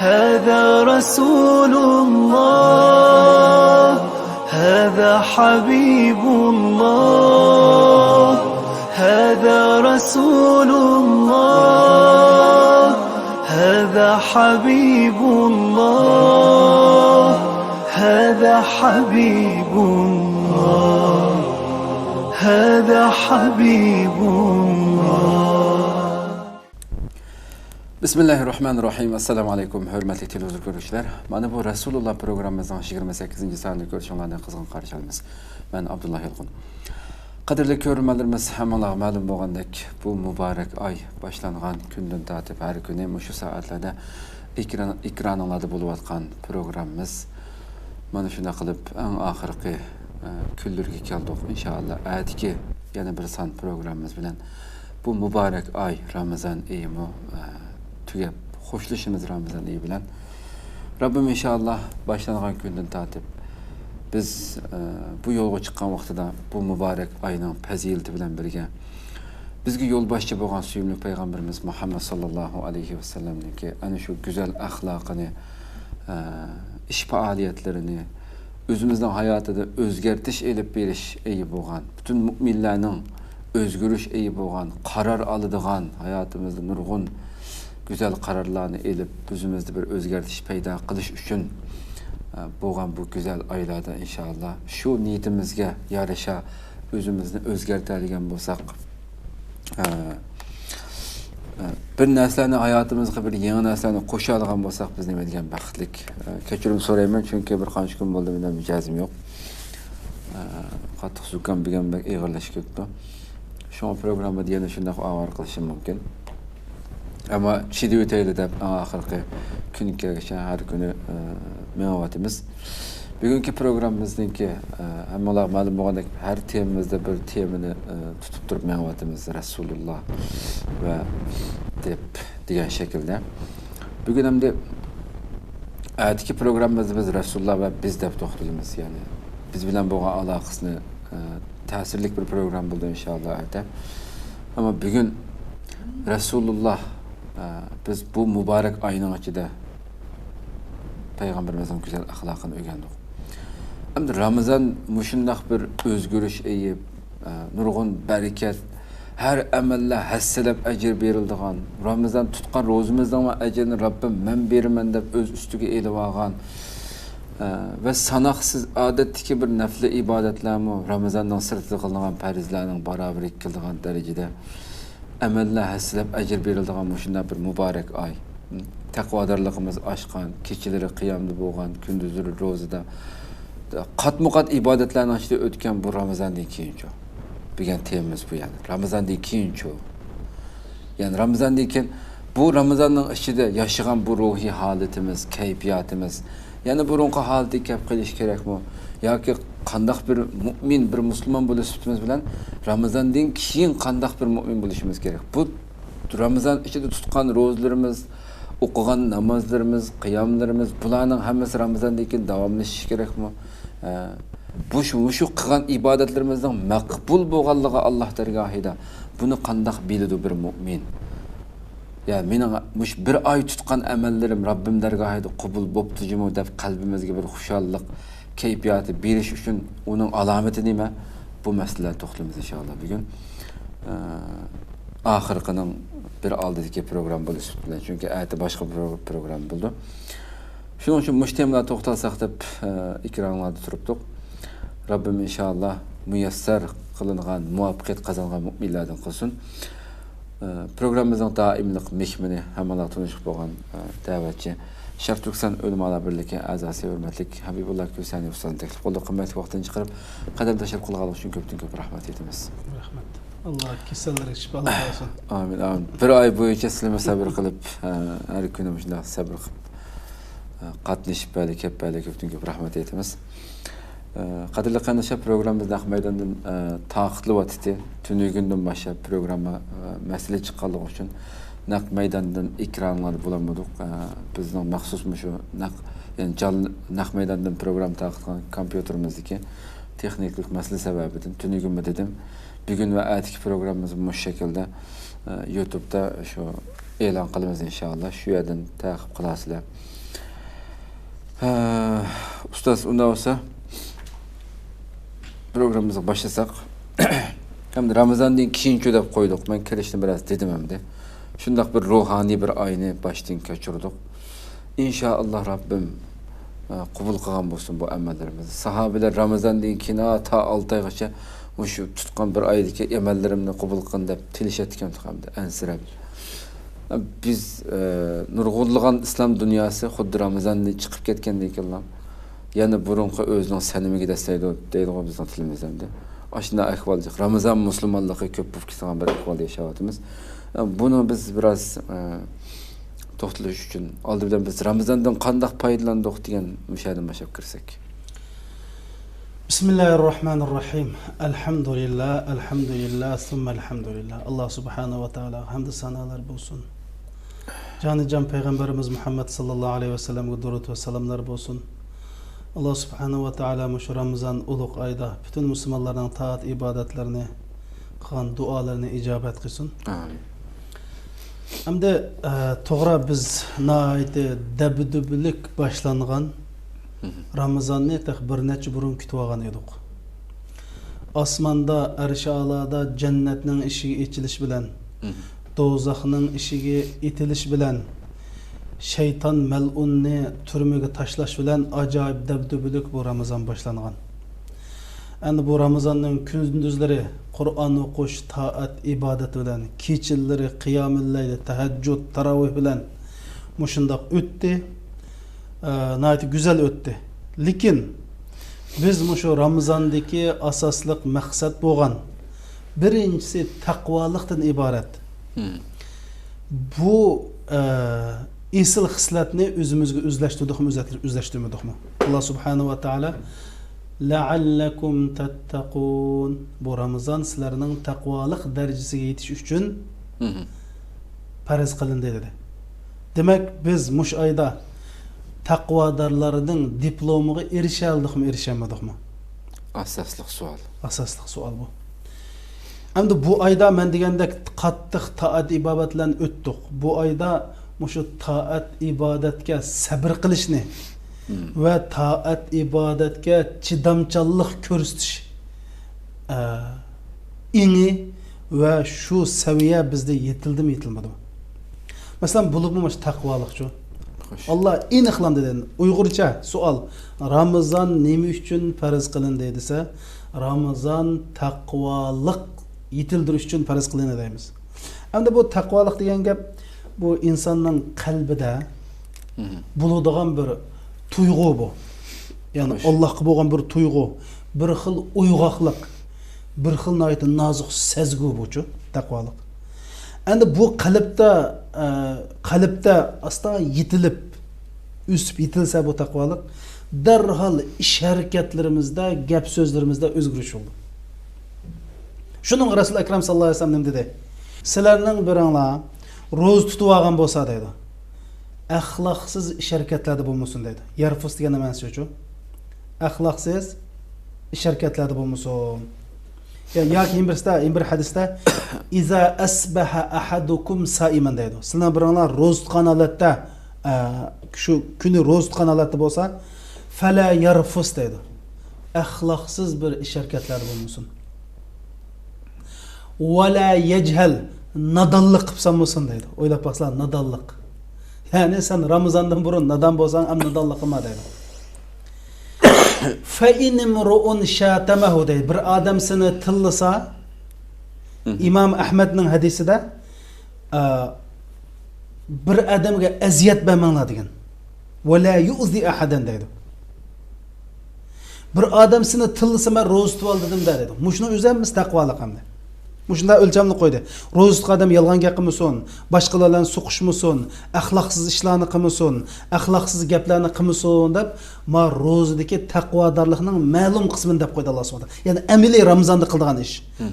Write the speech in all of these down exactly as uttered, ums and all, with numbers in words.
هذا رسول الله، هذا حبيب الله، هذا رسول الله، هذا حبيب الله، هذا حبيب الله، هذا حبيب الله. بىسمىللاھىرراھمانىرراھىم. ئەسسالامۇ ئەلەيكۇم، ھۆرمەتلىك تېلېۋىزور كۆرۈشلەر. مانا بۇ رەسۇلۇللا پروگراممىمىزنىڭ يىگىرمە سەككىزىنچى سانىنى كۆرۈشۈڭلارنى قىزغىن قارشى ئالىمىز. مەن ئابدۇللا يالقۇن. قەدىرلىك كۆرۈرمەنلىرىمىز، ھەممىڭلارغا مەلۇم بولغاندەك، بۇ مۇبارەك ئاي باشلانغان كۈندىن تارتىپ ھەر كۈنى مۇشۇ سائەتلەردە ئېكران، ئېكرانىڭلاردا بولۇۋاتقان پروگراممىمىز مانا شۇنداق قىلىپ ئەڭ ئاخىرقى، ئە، كۈنلىرىگە كەلدۇق. ئىنشائاللا، ئەتىكى يەنە بىر سان پروگراممىمىز بىلەن بۇ مۇبارەك ئاي رامىزان ئېيىمۇ، ئە، تۈگەپ، خوشلىشىمىز رامىزان ئېيى بىلەن. رەببىم ئىنشائاللا باشلانغان كۈندىن تارتىپ بىز، ئە، بۇ يولغا چىققان ۋاقتىدا بۇ مۇبارەك ئاينىڭ پەزىلىتى بىلەن بىرگە بىزگە يولباشچى بولغان سۆيۈملۈك پەيغەمبىرىمىز مۇھەممەد ساللاللاھۇ ئەلەيھى ۋەسەللەمنىڭكى ئەنە شۇ گۈزەل ئەخلاقىنى، ئە، ئىش پائالىيەتلىرىنى، ئۆزىمىزنىڭ ھاياتىدا ئۆزگەرتىش ئېلىپ بېرىش ئېيى بولغان، پۈتۈن مۇئمىنلارنىڭ ئۆزگىرىش ئېيى بولغان، قارار ئالىدىغان، ھاياتىمىزدا نۇرغۇن گۈزەل قارارلارنى ئېلىپ، ئۆزىمىزدە بىر ئۆزگەرتىش پەيدا قىلىش ئۈچۈن، ئە، بولغان بۇ گۈزەل ئايلاردا ئىنشائاللا شۇ نىيىتىمىزگە يارىشا ئۆزىمىزنى ئۆزگەرتەلىگەن بولساق، ئە، ئە، بىر نەرسىلەرنى ھاياتىمىزغا بىر يېڭى نەرسىلەرنى قوشالىغان بولساق، بىز نېمە دېگەن بەختلىك. ئە، كەچۈرۈم سورايمەن، چۈنكى بىر قانچە كۈن بولدى مېنىڭ مىجەزىم يوق. ئە، قاتتىق زۇكام بۈگۈن بەك ئېغىرلىشىپ كېتىپتۇ. شۇڭا پروگراممىدا يەنە شۇنداق ئاۋارە قىلىشىم مۇمكىن. ئەمما چىدىۋېتەيلى دەپ ئەڭ ئاخىرقى كۈنگە كەلگۈچە ھەر كۈنى، ئە، مېڭىۋاتىمىز. بۈگۈنكى پروگراممىمىزنىڭكى، ئە، ھەممىڭلارغا مەلۇم بولغاندەك، ھەر تېمىمىزدا بىر تېمىنى، ئە، تۇتۇپ تۇرۇپ مېڭىۋاتىمىز، رەسۇلۇللا ۋە دەپ دېگەن شەكىلدە. بۈگۈن ئەمدى ئەتىكى پروگراممىمىزدا بىز رەسۇلۇللا ۋە بىز دەپ توختىلىمىز. يەنى بىز بىلەن بولغان ئالاقىسىنى، ئە، تەسىرلىك بىر پروگرامما بولىدۇ ئىنشائاللا ئەتە. ئەمما بۈگۈن رەسۇلۇللا، ئە، بىز بۇ مۇبارەك ئاينىڭ ئىچىدە پەيغەمبىرىمىزنىڭ گۈزەل ئەخلاقىنى ئۆگەندۇق. ئەمدى رامىزان مۇشۇنداق بىر ئۆزگىرىش ئېيى، ئە، نۇرغۇن بەرىكەت، ھەر ئەمەللەر ھەسسىلەپ ئەجىر بېرىلىدىغان، رامىزان تۇتقان روزىمىزنىڭمۇ ئەجرىنى رەببىم مەن بېرىمەن دەپ ئۆز ئۈستىگە ئېلىۋالغان، ئە، ۋە ساناقسىز ئادەتتىكى بىر نەپلى ئىبادەتلەرمۇ رامىزاننىڭ سىرتىدا قىلىنغان پەرزلەرنىڭ باراۋىرىگە كېلىدىغان دەرىجىدە ئەمەللەر ھەسسىلەپ ئەجىر بېرىلىدىغان مۇشۇنداق بىر مۇبارەك ئاي. تەقۋادارلىقىمىز ئاشقان، كېچىلىرى قىيامدا بولغان، كۈندۈزلىرى روزىدا، قاتمۇ قات ئىبادەتلەرنىڭ ئىچىدە ئۆتكەن بۇ رامىزاندىن كېيىنچۇ؟ بۈگۈن تېمىمىز بۇ يەنى. رامىزاندىن كېيىنچۇ؟ يەنى رامىزاندىن كېيىن بۇ رامىزاننىڭ ئىچىدە ياشىغان بۇ روھىي ھالىتىمىز، كەيپىياتىمىز يەنە بۇرۇنقى ھالىتىگە كەپ قېلىشى كېرەكمۇ؟ ياكى قانداق بىر مۇئمىن، بىر مۇسۇلمان بولۇش سۈپىتىمىز بىلەن رامىزاندىن كېيىن قانداق بىر مۇئمىن بولۇشىمىز كېرەك؟ بۇ رامىزان ئىچىدە تۇتقان روزىلىرىمىز، ئوقۇغان نامازلىرىمىز، قىياملىرىمىز، بۇلارنىڭ ھەممىسى رامىزاندىن كېيىن داۋاملىشىشى كېرەكمۇ؟ ئە، بۇ شۇ، مۇشۇ قىلغان ئىبادەتلىرىمىزنىڭ مەقبۇل بولغانلىقى ئاللا دەرگاھىدا، بۇنى قانداق بىلىدۇ بىر مۇئمىن؟ يا مېنىڭ مۇشۇ بىر ئاي تۇتقان ئەمەللىرىم رەببىم دەرگاھىدا قوبۇل بوپتۇ جۇمۇ دەپ قەلبىمىزگە بىر خۇشاللىق كەيپىياتى بېرىش ئۈچۈن ئۇنىڭ ئالامىتى نېمە؟ بۇ مەسىلىلەرگە توختىلىمىز ئىنشائاللا بۈگۈن. ئە، ئاخىرقىنىڭ بىر ئالدىدىكى پروگرامما بولۇش سۈپىتى بىلەن، چۈنكى ئەتە باشقا بىر پروگرامما بولىدۇ. شۇنىڭ ئۈچۈن مۇشۇ تېمىلاردا توختالساق دەپ، ئە، ئېكرانلاردا تۇرۇپتۇق. رەببىم ئىنشائاللا مۇيەسسەر قىلىنغان، مۇۋەپپەقىيەت قازانغان مۇئمىنلەردىن قىلسۇن. ئە، پروگراممىمىزنىڭ دائىملىق مېھمىنى، ھەممىڭلار تونۇشلۇق بولغان، ئە، دەۋەتچى، شەرقىي تۈركىستان ئۆلىمالار بىرلىكى ئەزاسى ھۆرمەتلىك ھەبىبۇللا كۈلسەنى ئۇستازنى تەكلىپ قىلدۇق. قىممەتلىك ۋاقتىنى چىقىرىپ، قەدەم تەشرىپ قىلغانلىقى ئۈچۈن كۆپتىن كۆپ رەھمەت ئېيتىمىز. رەھمەت. ئاللا كېسەللىرىگە شىپالىق بەرسۇن. ئامىن، ئامىن. بىر ئاي بويىچە سىلىمۇ سەبىر قىلىپ، ئە، ھەر كۈنى مۇشۇنداق سەبىر قىلىپ، ئە، قاتنىشىپ بەرلى، كەپ بەرلى كۆپتىن كۆپ رەھمەت ئېيتىمىز. ئە، قەدىرلىك قېرىنداشلار، پروگراممىمىز نەق مەيداندىن، ئە، تارقىتىلىۋاتىتتى. تۈنۈگۈندىن باشلاپ پروگرامما، ئە، مەسىلە چىققانلىقى ئۈچۈن نەق مەيداندىن ئېكرانلاردا بولالمىدۇق. ئە، بىزنىڭ مەخسۇس مۇشۇ نەق، يەنى جان-، نەق مەيداندىن پروگرامما تارقىتقان كومپيۇتېرىمىزدىكى تېخنىكىلىق مەسىلە سەۋەبىدىن تۈنۈگۈنمۇ دېدىم، بۈگۈن ۋە ئەتىكى پروگراممىمىز مۇشۇ شەكىلدە، ئە، يۇتۇبتا شۇ ئېلان قىلىمىز ئىنشائاللا. شۇ يەردىن تەقىب قىلارسىلەر. ھە، ئۇستاز، ئۇنداق بولسا پروگراممىمىزنى باشلىساق. ئەمدى رامىزاندىن كېيىنچۇ دەپ قويدۇق. مەن كىرىشتە بىراز دېدىم ئەمدى. شۇنداق بىر روھانىي بىر ئاينى باشتىن كەچۈردۇق. ئىنشائاللا رەببىم، ئە، قوبۇل قىلغان بولسۇن بۇ ئەمەللىرىمىزنى. ساھابىلەر رامىزاندىن كېيىن تا ئالتە ئايغىچە مۇشۇ تۇتقان بىر ئايدىكى ئەمەللىرىمنى قوبۇل قىلغىن دەپ تىلىشەتتىكەن ئەمدى ئەنسىرەپ. بىز، ئە، نۇرغۇنلىغان ئىسلام دۇنياسى خۇددى رامىزاندىن چىقىپ كەتكەندىن كېيىنلا يەنە بۇرۇنقى ئۆزىنىڭ سەنىمىگە دەسسەيدۇ دەيدىغۇ بىزنىڭ تىلىمىز ئەمدى. ئاشۇنداق ئەھۋال جىق. رامىزان مۇسۇلمانلىقى كۆپ بولۇپ كېتىدىغان بىر ئەھۋالدا ياشاۋاتىمىز. ئە، بۇنى بىز بىراز، ئە، توختىلىش ئۈچۈن ئالدى بىلەن بىز رامىزاندىن قانداق پايدىلاندۇق دېگەن مۇشۇ يەردىن باشلاپ كىرسەك. بىسمىللاھىررەھمانىررەھىم. ئەلھەمدۇلىللا، ئەلھەمدۇلىللا، سۈممە ئەلھەمدۇلىللا. ئاللا سۇبھانەھۇ ۋە تائالاغا ھەمدۇ سانالار بولسۇن. جانىجان پەيغەمبىرىمىز مۇھەممەد ساللاللاھۇ ئەلەيھى ۋەسەللەمگە دۇرۇد ۋە سالاملار بولسۇن. ئاللا سۇبھانەھۇ ۋە تائالا مۇشۇ رامىزان ئۇلۇغ ئايدا پۈتۈن مۇسۇلمانلارنىڭ تائەت ئىبادەتلىرىنى قىلغان دۇئالىرىنى ئىجابەت قىلسۇن. ئامىن. ئەمدى، ئە، توغرا، بىز ناھايىتى دەبدۇبىلىك باشلانغان رامىزاننى تېخى بىر نەچچە بۇرۇن كۈتۈۋالغان ئىدۇق. ئاسماندا، ئەرشى ئالادا جەننەتنىڭ ئىشىكى ئېچىلىش بىلەن، دوزاخنىڭ ئىشىكى ئېتىلىش بىلەن، شەيتان مەلئۇننى تۈرمىگە تاشلاش بىلەن ئاجايىپ دەبدۇبىلىك بۇ رامىزان باشلانغان. ئەمدى بۇ رامىزاننىڭ كۈندۈزلىرى قۇرئان ئوقۇش، تائەت، ئىبادەت بىلەن، كېچىلىرى قىيامۇللەيل، تەھەججۇد، تاراۋىھ بىلەن مۇشۇنداق ئۆتتى. ئە، ناھايىتى گۈزەل ئۆتتى. لېكىن بىز مۇشۇ رامىزاندىكى ئاساسلىق مەقسەت بولغان، بىرىنچىسى تەقۋالىقتىن ئىبارەت. بۇ، ئە، ئېسىل خىسلەتنى ئۆزىمىزگە ئۆزلەشتۈردۇقمۇ، ئۆزلەشتۈرمىدۇقمۇ؟ ئاللا سۇبھانەھۇ ۋە تائالا لەئەللەكۇم تەتتەقۇن. بۇ رامىزان سىلەرنىڭ تەقۋالىق دەرىجىسىگە يېتىش ئۈچۈن پەرز قىلىندى دېدى. دېمەك، بىز مۇشۇ ئايدا تەقۋادارلارنىڭ دىپلومىغا ئېرىشەلدۇقمۇ، ئېرىشەلمىدۇقمۇ؟ ئاساسلىق سوئال. ئاساسلىق سوئال بۇ. ئەمدى بۇ ئايدا مەن دېگەندەك قاتتىق تائەت ئىبادەت بىلەن ئۆتتۇق. بۇ ئايدا مۇشۇ تائەت ئىبادەتكە سەبرى قىلىشنى ۋە تائەت ئىبادەتكە چىدامچانلىق كۆرسىتىش، ئە، ئېڭى ۋە شۇ سەۋىيە بىزدە يېتىلدىمۇ، يېتىلمىدىمۇ؟ مەسىلەن، بولۇپمۇ مۇشۇ تەقۋالىقچۇ؟ خوش. ئاللا ئېنىقلاندى دېدى. ئۇيغۇرچە سوئال. رامىزان نېمە ئۈچۈن پەرز قىلىندى دېسە، رامىزان تەقۋالىق يېتىلدۈرۈش ئۈچۈن پەرز قىلىندى دەيمىز. ئەمدى بۇ تەقۋالىق دېگەن گەپ، بۇ ئىنساننىڭ قەلبىدە بولىدىغان بىر تۇيغۇ بۇ. يەنى خوش. ئاللاھقا بولغان بىر تۇيغۇ، بىر خىل ئويغاقلىق، بىر خىل ناھايىتى نازۇك سەزگۈ بۇچۇ، تەقۋالىق. ئەمدى بۇ قەلبتە، ئە، قەلبتە ئاستا يېتىلىپ، ئۆسۈپ يېتىلسە بۇ تەقۋالىق، دەرھال ئىش ھەرىكەتلىرىمىزدە، گەپ سۆزلىرىمىزدە ئۆزگىرىش بولىدۇ. شۇنىڭغا رەسۇل ئەكرەم ساللاللاھۇ ئەلەيھى ۋەسەللەم نېمە دېدى؟ سىلەرنىڭ بىرىڭلار روزا تۇتۇۋالغان بولسا دەيدۇ، ئەخلاقسىز ئىش ھەرىكەتلەردە بولمىسۇن دەيدۇ. يەرفۇس دېگەن مەنىسى شۇچۇ. ئەخلاقسىز ئىش ھەرىكەتلەردە بولمىسۇن. يا، ياكى يەنە بىرسىدە، يەنە بىر ھەدىستە، ئىزا ئەسبەھە ئەھەدۇكۇم سائىمەن دەيدۇ. سىلەرنىڭ بىرىڭلار روزا تۇتقان ھالەتتە، ئە، شۇ كۈنى روزا تۇتقان ھالەتتە بولسا، فەلا يەرفۇس دەيدۇ. ئەخلاقسىز بىر ئىش ھەرىكەتلەردە بولمىسۇن. ۋەلا يەجھەل، نادانلىق قىلىپ سالمىسۇن دەيدۇ. ئويلاپ باقسىلا، نادانلىق. يەنى سەن رامىزاندىن بۇرۇن نادان بولساڭ، ئەمدى نادانلىق قىلما دەيدۇ. فەئىن ئىمرۇئۇن شاتەمەھۇ دەيدۇ. بىر ئادەم سېنى تىللىسا، ئىمام ئەھمەدنىڭ ھەدىسىدە، ئە، بىر ئادەمگە ئەزىيەت بەرمەڭلار دېگەن. ۋەلا يۇزى ئەھەدەن دەيدۇ. بىر ئادەم سېنى تىللىسا، مەن روزا تۇتۇۋال دېدىم دە دەيدۇ. مۇشۇنىڭ ئۆزى ھەممىسى تەقۋالىق ئەمدى. مۇشۇنداق ئۆلچەمنى قويدى. روزا تۇتقان ئادەم يالغان گەپ قىلمىسۇن، باشقىلار بىلەن سوقۇشمىسۇن، ئەخلاقسىز ئىشلارنى قىلمىسۇن، ئەخلاقسىز گەپلەرنى قىلمىسۇن دەپ، ما روزىدىكى تەقۋادارلىقنىڭ مەلۇم قىسمىنى دەپ قويدى ئاللا سۇبھانەھۇ ۋە تائالا. يەنى ئەمەلىي رامىزاندا قىلىدىغان ئىش.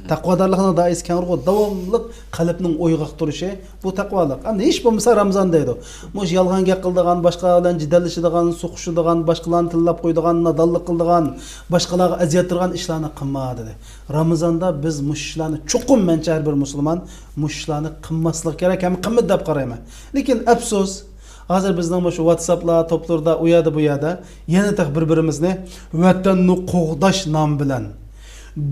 تەقۋادارلىقنىڭ دائىرىسى كەڭرىغۇ، داۋاملىق قەلبنىڭ ئويغاق تۇرۇشى، بۇ تەقۋالىق. ئەمدى ھېچ بولمىسا رامىزان دەيدۇ. مۇشۇ يالغان گەپ قىلىدىغان، باشقىلار بىلەن جېدەللىشىدىغان، سوقۇشىدىغان، باشقىلارنى تىللاپ قويىدىغان، نادانلىق قىلىدىغان، باشقىلارغا ئەزىيەت بېرىدىغان ئىشلارنى قىلما دېدى. رامىزاندا بىز مۇشۇ ئىشلارنى چوق چوقۇم مەنچە ھەر بىر مۇسۇلمان مۇشۇ ئىشلارنى قىلماسلىقى كېرەك ھەم قىلمىدى دەپ قارايمەن. لېكىن ئەپسۇس، ھازىر بىزنىڭ مۇشۇ ۋاتساپلار، توپلىرىدا، ئۇ يەردە، بۇ يەردە يەنە تېخى بىر-بىرىمىزنى ۋەتەننى قوغداش نامى بىلەن،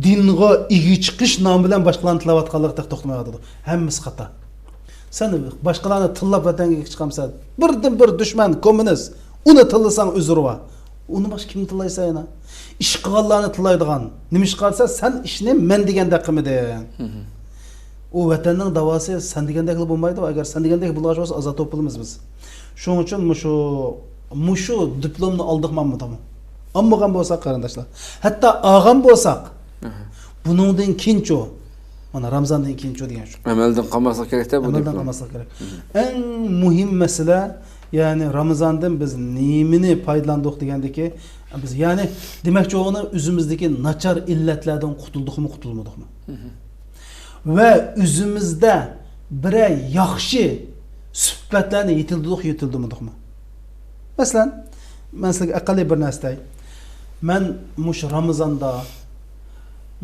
دىنغا ئىگە چىقىش نامى بىلەن باشقىلارنى تىللاۋاتقانلىقى تېخى توختىمايۋاتىدۇ. ھەممىسى خاتا. سەن باشقىلارنى تىللاپ ۋەتەنگە چىقامسەن؟ بىردىن بىر دۈشمەن، كوممۇنىست. ئۇنى تىللىساڭ ئۆزرە بار. ئۇنى باشقا كىمنى تىللايسەن يەنە؟ ئىش قىلغانلارنى تىللايدىغان. نېمىشقا دېسە، سەن ئىشنى مەن دېگەندەك قىلمىدىڭ. ئۇ ۋەتەننىڭ داۋاسى سەن دېگەندەكلا بولمايدۇ. ئەگەر سەن دېگەندەك بولغان بولسا، ئازاد بولۇپ بولىمىز بىز. شۇنىڭ ئۈچۈن مۇشۇ، مۇشۇ دىپلومنى ئالدىغىمۇ ئالمىدىڭمۇ؟ ئالمىغان بولساق، قېرىنداشلار، ھەتتا ئالغان بولساق، بۇنىڭدىن كېيىنچۇ؟ مانا، رامىزاندىن كېيىنچۇ دېگەن شۇ. ئەمەلدىن قالماسلىق كېرەكتە بۇ ئەمەلدىن دىپلوم. قالماسلىق كېرەك. ئەڭ مۇھىم مەسىلە، يەنى رامىزاندىن بىز نېمىنى پايدىلاندۇق دېگەندىكى، بىز، يەنى، دېمەكچى بولغىنىم، ئۆزىمىزدىكى ناچار ئىللەتلەردىن قۇتۇلدۇقمۇ، قۇتۇلمىدۇقمۇ؟ ۋە ئۆزىمىزدە بىرەر ياخشى سۈپەتلەرنى يېتىلدۈردۇق، يېتىلدۈرمىدۇقمۇ؟ مەسىلەن، مەن سىلەرگە ئەقەللىي بىر نەرسە دەي. مەن مۇشۇ رامىزاندا،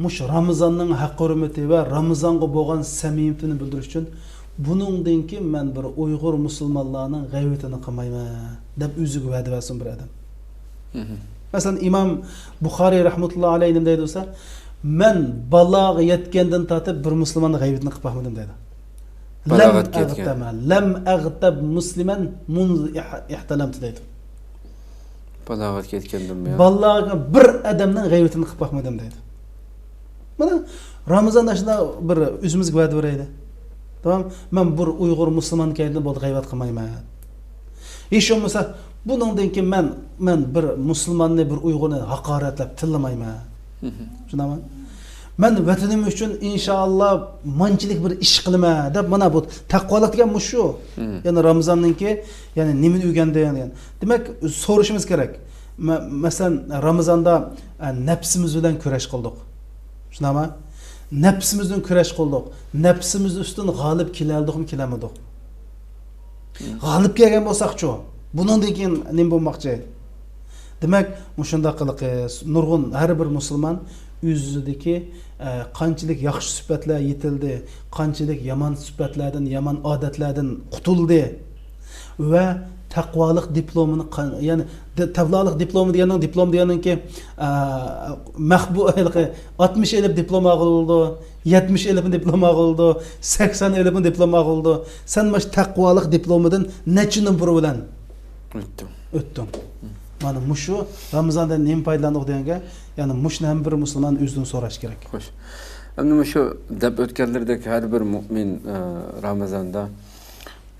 مۇشۇ رامىزاننىڭ ھەق-ھۆرمىتى ۋە رامىزانغا بولغان سەمىمىيىتىنى بىلدۈرۈش ئۈچۈن، بۇنىڭدىن كېيىن مەن بىر ئۇيغۇر مۇسۇلمانلارنىڭ غەيۋىتىنى قىلمايمەن، دەپ ئۆزىگە ۋەدە بەرسۇن بىر ئادەم. مەسىلەن، ئىمام بۇخارىي رەھمەتۇللا ئەلەيھ نېمە دەيدۇ دېسە، مەن بالاغا يەتكەندىن تارتىپ بىر مۇسۇلماننىڭ غەيۋىتىنى قىلىپ باقمىدىم دەيدۇ. لەم بالاغەتكە يەتكەن. ئەغتەب، لەم ئەغتەب مۇسلىمەن مۇنزۇ ئىھ-، ئىھتەلەمتۇ دەيدۇ. بالاغەتكە يەتكەندىمۇ يا؟ بالىلارغا بىر ئادەمنىڭ غەيۋىتىنى قىلىپ باقمىدىم دەيدۇ. مانا، رامىزاندا شۇنداق بىر ئۆزىمىزگە ۋەدە بېرەيلى. تامام، مەن بىر ئۇيغۇر مۇسۇلمان كەينىدىن بولدى غەيۋەت قىلمايمەن. ھېچ بولمىسا، بۇنىڭدىن كېيىن مەن، مەن بىر مۇسۇلماننى، بىر ئۇيغۇرنى ھاقارەتلەپ تىللىمايمەن. شۇنداقمۇ؟ مەن ۋەتىنىم ئۈچۈن ئىنشائاللا مانچىلىك بىر ئىش قىلىمەن دەپ، مانا بۇ تەقۋالىق دېگەن مۇشۇ. يەنى رامىزاننىڭكى، يەنى نېمىنى ئۆگەندىڭ دېگەن. دېمەك، سورىشىمىز كېرەك. مە-، مەسىلەن، رامىزاندا، ئە، نەپسىمىز بىلەن كۈرەش قىلدۇق. شۇنداقمۇ؟ نەپسىمىز بىلەن كۈرەش قىلدۇق. نەپسىمىز ئۈستىدىن غالىب كېلەلدۇقمۇ، كېلەلمىدۇق؟ غالىب كەلگەن بولساقچۇ؟ بۇنىڭدىن كېيىن نېمە بولماقچى؟ دېمەك، مۇشۇنداق قىلىقى نۇرغۇن ھەر بىر مۇسۇلمان ئۆزىدىكى، ئە، قانچىلىك ياخشى سۈپەتلەر يېتىلدى، قانچىلىك يامان سۈپەتلەردىن، يامان ئادەتلەردىن قۇتۇلدى ۋە تەقۋالىق دىپلومىنى قا-، يەنى دى-، تەقۋالىق دىپلومى دېگەننىڭ، دىپلوم دېگەننىڭكى، ئە، مەخبۇ-، ھېلىقى ئاتمىش ئېلىپ دىپلوم ئالغىلى بولىدۇ، يەتمىش ئېلىپمۇ دىپلوم ئالغىلى بولىدۇ، سەكسەن ئېلىپمۇ دىپلوم ئالغىلى بولىدۇ. سەن مانا شۇ تەقۋالىق دىپلومىدىن نەچچە نومۇر بىلەن ئۆتتۈڭ. ئۆتتۈڭ. مانا مۇشۇ رامىزاندىن نېمە پايدىلاندۇق دېگەنگە، يەنى مۇشۇنى ھەممە بىر مۇسۇلمان ئۆزىدىن سوراش كېرەك. خوش. ئەمدى مۇشۇ دەپ ئۆتكەنلىرىدەك ھەر بىر مۇئمىن، ئە، رامىزاندا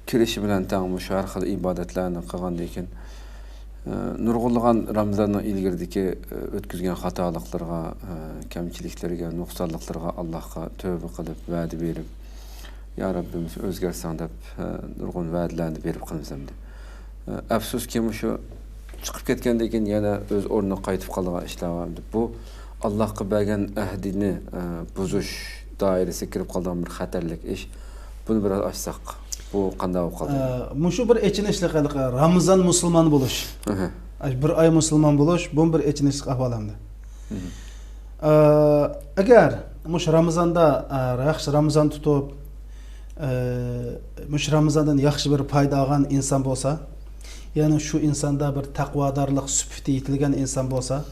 كىرىشى بىلەن تەڭ مۇشۇ ھەر خىل ئىبادەتلەرنى قىلغاندىن كېيىن، ئە، نۇرغۇنلىغان رامىزاننىڭ ئىلگىرىدىكى، ئە، ئۆتكۈزگەن خاتالىقلىرىغا، ئە، كەمچىلىكلىرىگە، نۇقسانلىقلىرىغا ئاللاھقا تۆۋبە قىلىپ، ۋەدە بېرىپ، يا رەببىم، ئۆزگەرتسەڭ دەپ، ئە، نۇرغۇن ۋەدىلەرنى بېرىپ قىلىمىز ئەمدى. ئە، ئەپسۇسكى، مۇشۇ چىقىپ كەتكەندىن كېيىن يەنە ئۆز ئورنىغا قايتىپ قالىدىغان ئىشلار بار. بۇ ئاللاھقا بەرگەن ئەھدىنى، ئە، بۇزۇش دائىرىسىگە كىرىپ قالىدىغان بىر خەتەرلىك ئىش. بۇنى بىراز ئاچساق، بۇ قانداق بولۇپ قالدى؟ ئە، مۇشۇ بىر ئېچىنىشلىق ھېلىقى رامىزان مۇسۇلمان بولۇش. ئەھە. ئاشۇ بىر ئاي مۇسۇلمان بولۇش، بۇمۇ بىر ئېچىنىشلىق ئەھۋال ئەمدى. ئە، ئەگەر مۇشۇ رامىزاندا، ئە، ياخشى رامىزان تۇتۇپ، ئە، مۇشۇ رامىزاندىن ياخشى بىر پايدا ئالغان ئىنسان بولسا، يەنى شۇ ئىنساندا بىر تەقۋادارلىق سۈپىتى يېتىلگەن ئىنسان بولسا،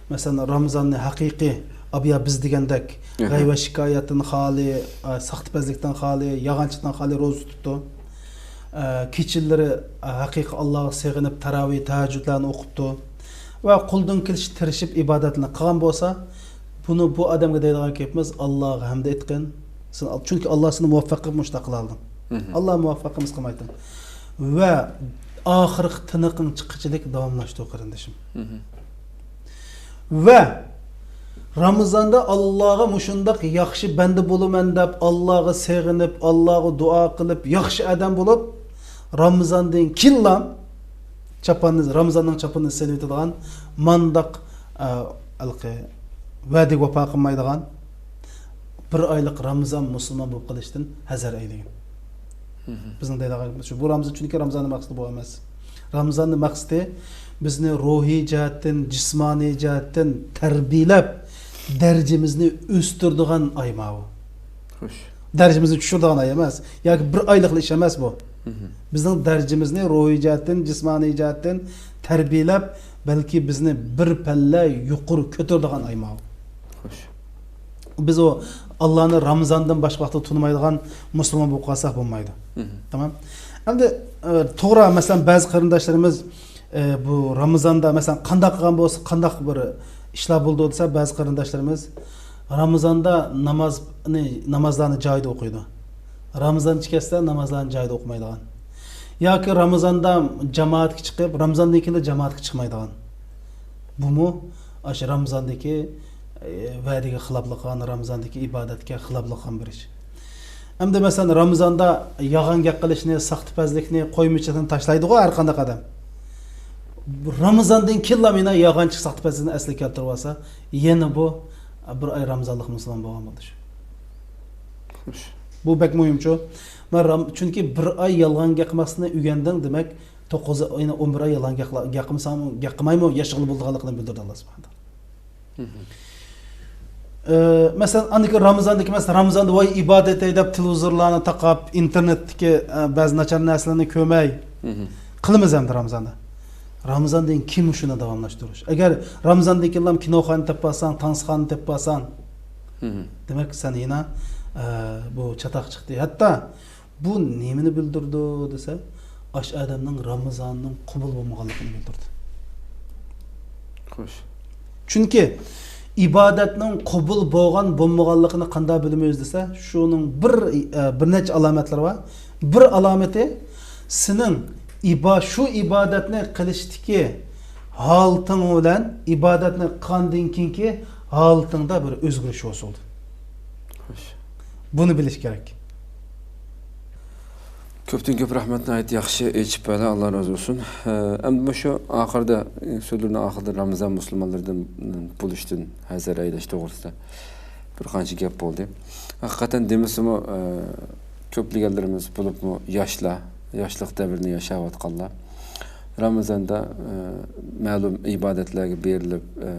مەسىلەن، رامىزاننى ھەقىقىي، ئابىيا بىز دېگەندەك، ئەھە. غەيۋە شىكايەتتىن خالىي، ئە، ساختىپەزلىكتىن خالىي، يالغانچىلىقتىن خالىي روزا تۇتۇپتۇ. ئە، كېچىلىرى، ئە، ھەقىقىي ئاللاغا سېغىنىپ، تاراۋىھ، تەھەججۇدلارنى ئوقۇپتۇ. ۋە قولدىن كېلىشىچە تىرىشىپ ئىبادەتلەرنى قىلغان بولسا، بۇنى، بۇ ئادەمگە دەيدىغان گېپىمىز، ئاللاغا ھەمدە ئېيتقىن. سەن، چۈنكى ئاللا سېنى مۇۋەپپەق قىلىپ مۇشۇنداق قىلالدىڭ. ئاللا مۇۋەپپەق قىلمىسا قىلمايتتىڭ. ۋە ئاخىرقى تىنىقىڭ چىققىچىلىك داۋاملاشتۇر، قېرىندىشىم. ۋە رامىزاندا ئاللاغا مۇشۇنداق ياخشى بەندە بولىمەن دەپ، ئاللاغا سېغىنىپ، ئاللاغا دۇئا قىلىپ، ياخشى ئادەم بولۇپ، رامىزاندىن كېيىنلا چاپاننى، رامىزاننىڭ چاپىنىنى سېلىۋېتىدىغان، مانداق، ئە، ھېلىقى ۋەدىگە ۋاپا قىلمايدىغان، بىر ئايلىق رامىزان مۇسۇلمان بولۇپ قېلىشتىن ھەزەر ئەيلىگىن. بىزنىڭ دەيدىغان گېپىمىز شۇ. بۇ رامىزان، چۈنكى رامىزاننىڭ مەقسىتى بۇ ئەمەس. رامىزاننىڭ مەقسىتى بىزنى روھىي جەھەتتىن، جىسمانىي جەھەتتىن تەربىيەلەپ، دەرىجىمىزنى ئۆستۈرىدىغان ئاي ماۋۇ. خوش. دەرىجىمىزنى چۈشۈرىدىغان ئاي ئەمەس. ياكى بىر ئايلىقلا ئىش ئەمەس بۇ. بىزنىڭ دەرىجىمىزنى روھىي جەھەتتىن، جىسمانىي جەھەتتىن تەربىيەلەپ، بەلكى بىزنى بىر پەللە يۇقىرى كۆتۈرىدىغان ئاي ماۋۇ. خوش. بىز ئۇ ئاللانى رامىزاندىن باشقا ۋاقىتتا تونۇمايدىغان مۇسۇلمان بولۇپ قالساق بولمايدۇ. تامام. ئەمدى، ئە، توغرا، مەسىلەن، بەزى قېرىنداشلىرىمىز، ئە، بۇ رامىزاندا، مەسىلەن، قانداق قىلغان بولسا، قانداق بىر ئىشلار بولىدۇ دېسە، بەزى قېرىنداشلىرىمىز رامىزاندا نامازنى، نامازلارنى جايىدا ئوقۇيدۇ. رامىزان ئىچى كەلسە، نامازلارنى جايىدا ئوقۇمايدىغان. ياكى رامىزاندا جامائەتكە چىقىپ، رامىزاندىن كېيىن جامائەتكە چىقمايدىغان. بۇمۇ ئاشۇ رامىزاندىكى، ئە، ۋەدىگە خىلاپلىق قىلغان، رامىزاندىكى ئىبادەتكە خىلاپلىق قىلغان بىر ئىش. ئەمدى مەسىلەن، رامىزاندا يالغان گەپ قىلىشنى، ساختىپەزلىكنى، قويمىچىلىقنى تاشلايدىغۇ ھەر قانداق ئادەم. رامىزاندىن كېيىنلا يەنە يالغانچى، ساختىپەزلىكنى ئەسلىگە كەلتۈرۈۋالسا، يەنە بۇ بىر ئاي رامىزانلىق مۇسۇلمان بولغان بولىدۇ. خوش. بۇ بەك مۇھىمچۇ. مەن رام-، چۈنكى بىر ئاي يالغان گەپ قىلماسلىقنى ئۆگەندىڭ، دېمەك، توققۇز، يەنى ئون بىر ئاي يالغان گەپ، گەپ قىلمىساڭمۇ، گەپ قىلمايمۇ، ياشىغىلى بولىدىغانلىقىنى بىلدۈردى ئاللا سۇبھانە تائالا. ئە، مەسىلەن، ئاندىكى رامىزاندىكى، مەسىلەن، رامىزاندا ۋاي ئىبادەت ئەي دەپ تېلېۋىزورلارنى تاقاپ، ئىنتېرنېتتىكى، ئە، بەزى ناچار نەرسىلەرنى كۆرمەي، قىلىمىز ئەمدى رامىزاندا. رامىزاندىن كېيىن شۇنى داۋاملاشتۇرۇش. ئەگەر رامىزاندىن كېيىنلا كىنوخانا تېپىپ بارساڭ، تانسىخانا تېپىپ بارساڭ، دېمەك، سەن يەنە، ئە، بۇ چاتاق چىقتى. ھەتتا بۇ نېمىنى بىلدۈرىدۇ دېسە، ئاشۇ ئادەمنىڭ رامىزانىنىڭ قوبۇل بولمىغانلىقىنى بىلدۈرىدۇ. خوش. چۈنكى ئىبادەتنىڭ قوبۇل بولغان بولمىغانلىقىنى قانداق بىلىمىز دېسە، شۇنىڭ بىر، ئە، بىر نەچچە ئالامەتلىرى بار. بىر ئالامىتى، سېنىڭ ئىبا-، شۇ ئىبادەتنى قىلىشتىكى ھالىتىڭ بىلەن ئىبادەتنى قىلغاندىن كېيىنكى ھالىتىڭدە بىر ئۆزگىرىش ھوسۇل بولىدۇ. خوش. بۇنى بىلىش كېرەك. كۆپتىن كۆپ رەھمەت، ناھايىتى ياخشى ئېچىپ بەردى، ئاللا رازى بولسۇن. ئە، ئەمدى مۇشۇ ئاخىرىدا، سۆزلىرىنىڭ ئاخىرىدا رامىزان مۇسۇلمانلىرىدىن بولۇشتىن ھەزەر ئەيلەش توغرىسىدا بىر قانچە گەپ بولدى. ھەقىقەتەن دېمىسىمۇ، ئە، كۆپلىگەنلىرىمىز، بولۇپمۇ ياشلار، ياشلىق دەۋرىنى ياشاۋاتقانلار رامىزاندا، ئە، مەلۇم ئىبادەتلەرگە بېرىلىپ، ئە،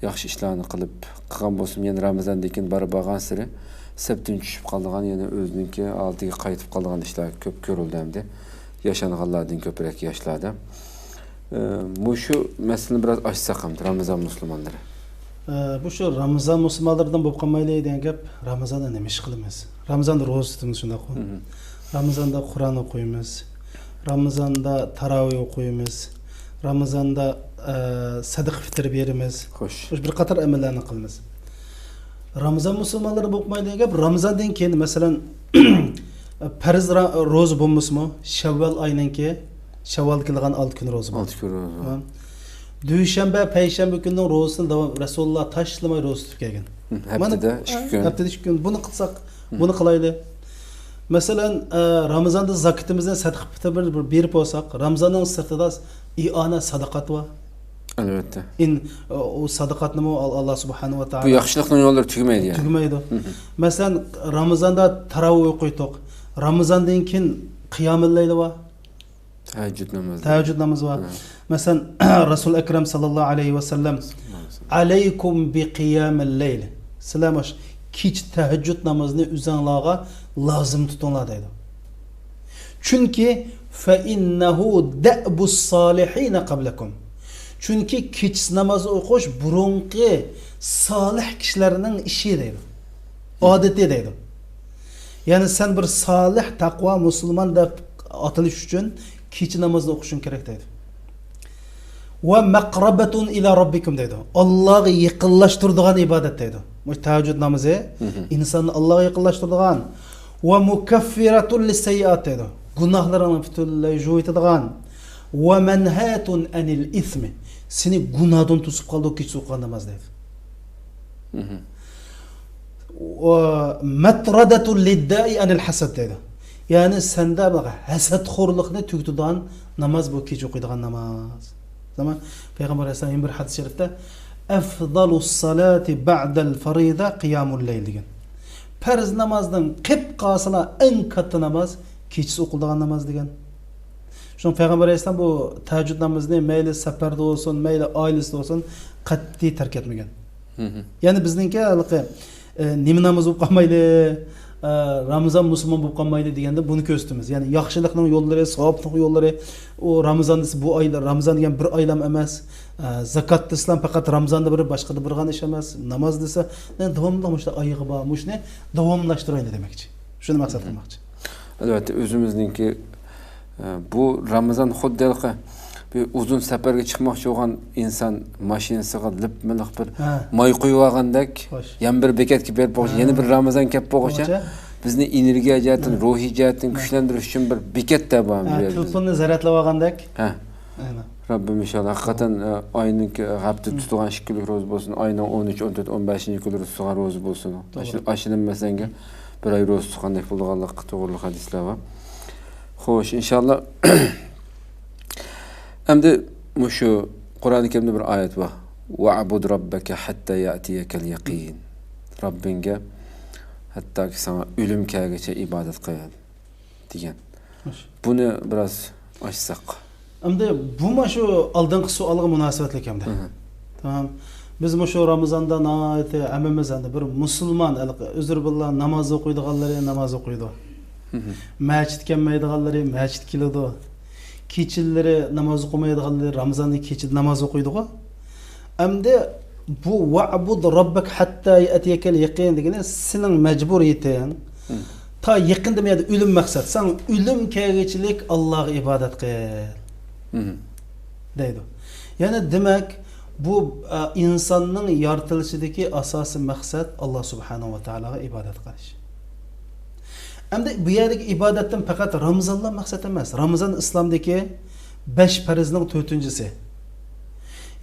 ياخشى ئىشلارنى قىلىپ قىلغان بولسىمۇ، يەنە رامىزاندىن كېيىن بارا بارغانسېرى سەپتىن چۈشۈپ قالىدىغان، يەنە ئۆزىنىڭكى ھالىتىگە قايتىپ قالىدىغان ئىشلار كۆپ كۆرۈلدى ئەمدى. ياشانغانلاردىن كۆپرەك ياشلاردا. ئە، مۇشۇ مەسىلىنى بىراز ئاچساق ئەمدى، رامىزان مۇسۇلمانلىرى. ئە، بۇ شۇ رامىزان مۇسۇلمانلىرىدىن بولۇپ قالمايلى دېگەن گەپ، رامىزاندا نېمە ئىش قىلىمىز؟ رامىزاندا روزا تۇتىمىز، شۇنداققۇ؟ رامىزاندا قۇرئان ئوقۇيمىز. رامىزاندا تاراۋىھ ئوقۇيمىز. رامىزاندا، ئە، سەدىقە پىتىر بېرىمىز. خوش. مۇشۇ بىر قاتار ئەمەللەرنى قىلىمىز. رامىزان مۇسۇلمانلىرى بولۇپ قالمايلى دېگەن گەپ، رامىزاندىن كېيىن، مەسىلەن، پەرز را-، روزا بولمىسىمۇ، شەۋۋال ئاينىڭكى، شەۋۋال كېلىدىغان ئالتە كۈن روزا بار. ئالتە كۈن روزا بار. ھە. دۈشەنبە، پەيشەنبە كۈننىڭ روزىسىنى داۋام رەسۇلۇللا تاشلىماي روزا تۇتۇپ كەلگەن. ھەپتىدە ئىككى كۈن. ھەپتىدە ئىككى كۈن. بۇنى قىلساق، بۇنى قىلايلى. مەسىلەن، ئە، رامىزاندا زاكىتىمىزنى، سەدىقە پىتىر بىر، بىر بېرىپ بولساق، رامىزاننىڭ سىرتىدا ئىئانە، ساداقات بار. ئەلۋەتتە. ئىن-، ئۇ ساداقاتنىمۇ ئال-، ئاللا سۇبھانەھۇ ۋە تائالا بۇ ياخشىلىقنىڭ يوللىرى تۈگىمەيدۇ، يەنى. تۈگىمەيدۇ. مەسىلەن، رامىزاندا تاراۋىھ ئوقۇيتتۇق. رامىزاندىن كېيىن قىيامۇللەيلى بار. تەھەججۇد نامازى. تەھەججۇد نامىزى بار. مەسىلەن، رەسۇل ئەكرەم ساللاللاھۇ ئەلەيھى ۋەسەللەم، ئەلەيكۇم بى قىيامىل لەيل. سىلەر ماش كېچە تەھەججۇد نامىزىنى ئۆزۈڭلارغا لازىم تۇتۇڭلار دەيدۇ. چۈنكى، فەئىننەھۇ دەئبۇس سالىھىنە قەبلەكۇم. چۈنكى كېچىسى ناماز ئوقۇش بۇرۇنقى سالىھ كىشىلەرنىڭ ئىشى دەيدۇ. ئادىتى دەيدۇ. يەنى سەن بىر سالىھ، تەقۋا مۇسۇلمان دەپ ئاتىلىش ئۈچۈن كېچە نامازنى ئوقۇشۇڭ كېرەك دەيدۇ. ۋە مەقرەبەتۇن ئىلە رەببىكۇم دەيدۇ. ئاللاغا يېقىنلاشتۇرىدىغان ئىبادەت دەيدۇ. مۇشۇ تەھەججۇد نامىزى ئىنساننى ئاللاغا يېقىنلاشتۇرىدىغان. ۋە مۇكەففىرەتۇن لىسسەييئات دەيدۇ. گۇناھلىرىڭنى پۈتۈنلەي جۇۋۇيتىدىغان. ۋە مەنھەتۇن ئەنىل ئىسمى. سېنى گۇناھدىن توسۇپ قالىدۇ كېچىسى ئوقۇغان ناماز دەيدۇ. ۋە مەترەدەتۇن لىددەئى ئەنىل ھەسەد دەيدۇ. يەنى سەندە بۇ ھەسەتخورلۇقنى تۈگىتىدىغان ناماز بۇ كېچە ئوقۇيدىغان ناماز. زامان پەيغەمبەر ئەلەيھىسسالام يەنە بىر ھەدىس شەرىپتە، ئەفزەلۇس سالاتى بەئدەل فەرىزە قىيامۇل لەيل دېگەن. پەرز نامازدىن قېپ قالسىلا ئەڭ كاتتا ناماز كېچىسى ئوقۇلىدىغان ناماز دېگەن. شۇڭا پەيغەمبەر ئەلەيھىسسالام بۇ تەھەججۇد نامىزىنى مەيلى سەپەردە بولسۇن، مەيلى ئائىلىسىدە بولسۇن، قەتئىي تەرك ئەتمىگەن. يەنى بىزنىڭكى ھېلىقى ئە، نېمە ناماز بولۇپ قالمايلى، ئە، رامىزان مۇسۇلمان بولۇپ قالمايلى دېگەندە بۇنى كۆرسىتىمىز. يەنى ياخشىلىقنىڭ يوللىرى، ساۋابلىق يوللىرى، ئۇ رامىزان دېسە بۇ ئايلار، رامىزان دېگەن بىر ئايلام ئەمەس. ئە، زاكات دېسىلا پەقەت رامىزاندا بىر، باشقىدا بىرغان ئىش ئەمەس. ناماز دېسە، يەنى داۋاملىق مۇشۇنداق ئايىغى بار، مۇشۇنى داۋاملاشتۇرايلى دېمەكچى. شۇنى مەقسەت قىلماقچى. ئەلۋەتتە، ئۆزىمىزنىڭكى، ئە، بۇ رامىزان خۇددى ھېلىقى بىر ئۇزۇن سەپەرگە چىقماقچى بولغان ئىنسان ماشىنىسىغا لىپمىلىق بىر ھە. ماي قۇيۇۋالغاندەك، خوش. يەنە بىر بېكەتكە بېرىپ بولغۇچە، ھە. يەنە بىر رامىزان كەپ بولغۇچە، بولغۇچە. بىزنى ئېنېرگىيە جەھەتتىن، ھە. روھىي جەھەتتىن ھە. كۈچلەندۈرۈش ئۈچۈن بىر بېكەت دەپ بار بۇ ھە، يەردە. تېلېفوننى زەرەتلەۋالغاندەك. ھە. ئەينە. رەببىم ئىنشاللا، ھەقىقەتەن، ئە، ئاينىڭ ھەپتە تۇتىدىغان ئىككى كۈنلۈك روزا بولسۇن، ئاينىڭ ئون ئۈچ، ئون تۆت، ئون بەشىنچى كۈنلىرى تۇتىدىغان روزا بولسۇن. توغرا. ئاشۇ، ئاشۇنى مەسىلەنگە بىر ئاي روزا تۇتقاندەك بولىدىغانلىقى توغرىلىق ھەدىسلەر بار. خوش، ئىنشاللا. ئەمدى مۇشۇ قۇرئانى كەرىمدە بىر ئايەت بار. «ۋەئبۇد رەببەكە ھەتتا يەئتىيەكەل يەقىن.» رەببىڭگە ھەتتاكى ساڭا ئۆلۈم كەلگۈچە ئىبادەت قىل دېگەن. خوش. بۇنى بىراز ئاچساق. ئەمدى بۇمۇ شۇ ئالدىنقى سوئالغا مۇناسىۋەتلىك ئەمدى. مھم. تامام. بىز مۇشۇ رامىزاندا ناھايىتى ھەممىمىز ئەمدى بىر مۇسۇلمان، ھېلىقى ئۆزرە بىللا ناماز ئوقۇيدىغانلىرى ناماز ئوقۇيدۇ. مھم. مەسچىت كەلمەيدىغانلىرى مەسچىت كېلىدۇ. كېچىلىرى ناماز ئوقۇمايدىغانلىرى رامىزاندا كېچىدە ناماز ئوقۇيدىغۇ. ئەمدى بۇ «ۋەئبۇد رەببەك ھەتتا يەئتىيەكەل يەقىن» دېگىنى سېنىڭ مەجبۇرىيىتىڭ. مم. تا يېقىندا مەيەردە ئۆلۈم مەقسەت. سەن ئۆلۈم كەلگۈچىلىك ئاللاغا ئىبادەت قىل. مم. دەيدۇ. يەنى دېمەك، بۇ، ئە، ئىنساننىڭ يارىتىلىشىدىكى ئاساسىي مەقسەت ئاللا سۇبھانەھۇ ۋە تائالاغا ئىبادەت قىلىش. ئەمدى بۇ يەردىكى ئىبادەتتىن پەقەت رامىزانلا مەقسەت ئەمەس. رامىزان ئىسلامدىكى بەش پەرزنىڭ تۆتىنچىسى.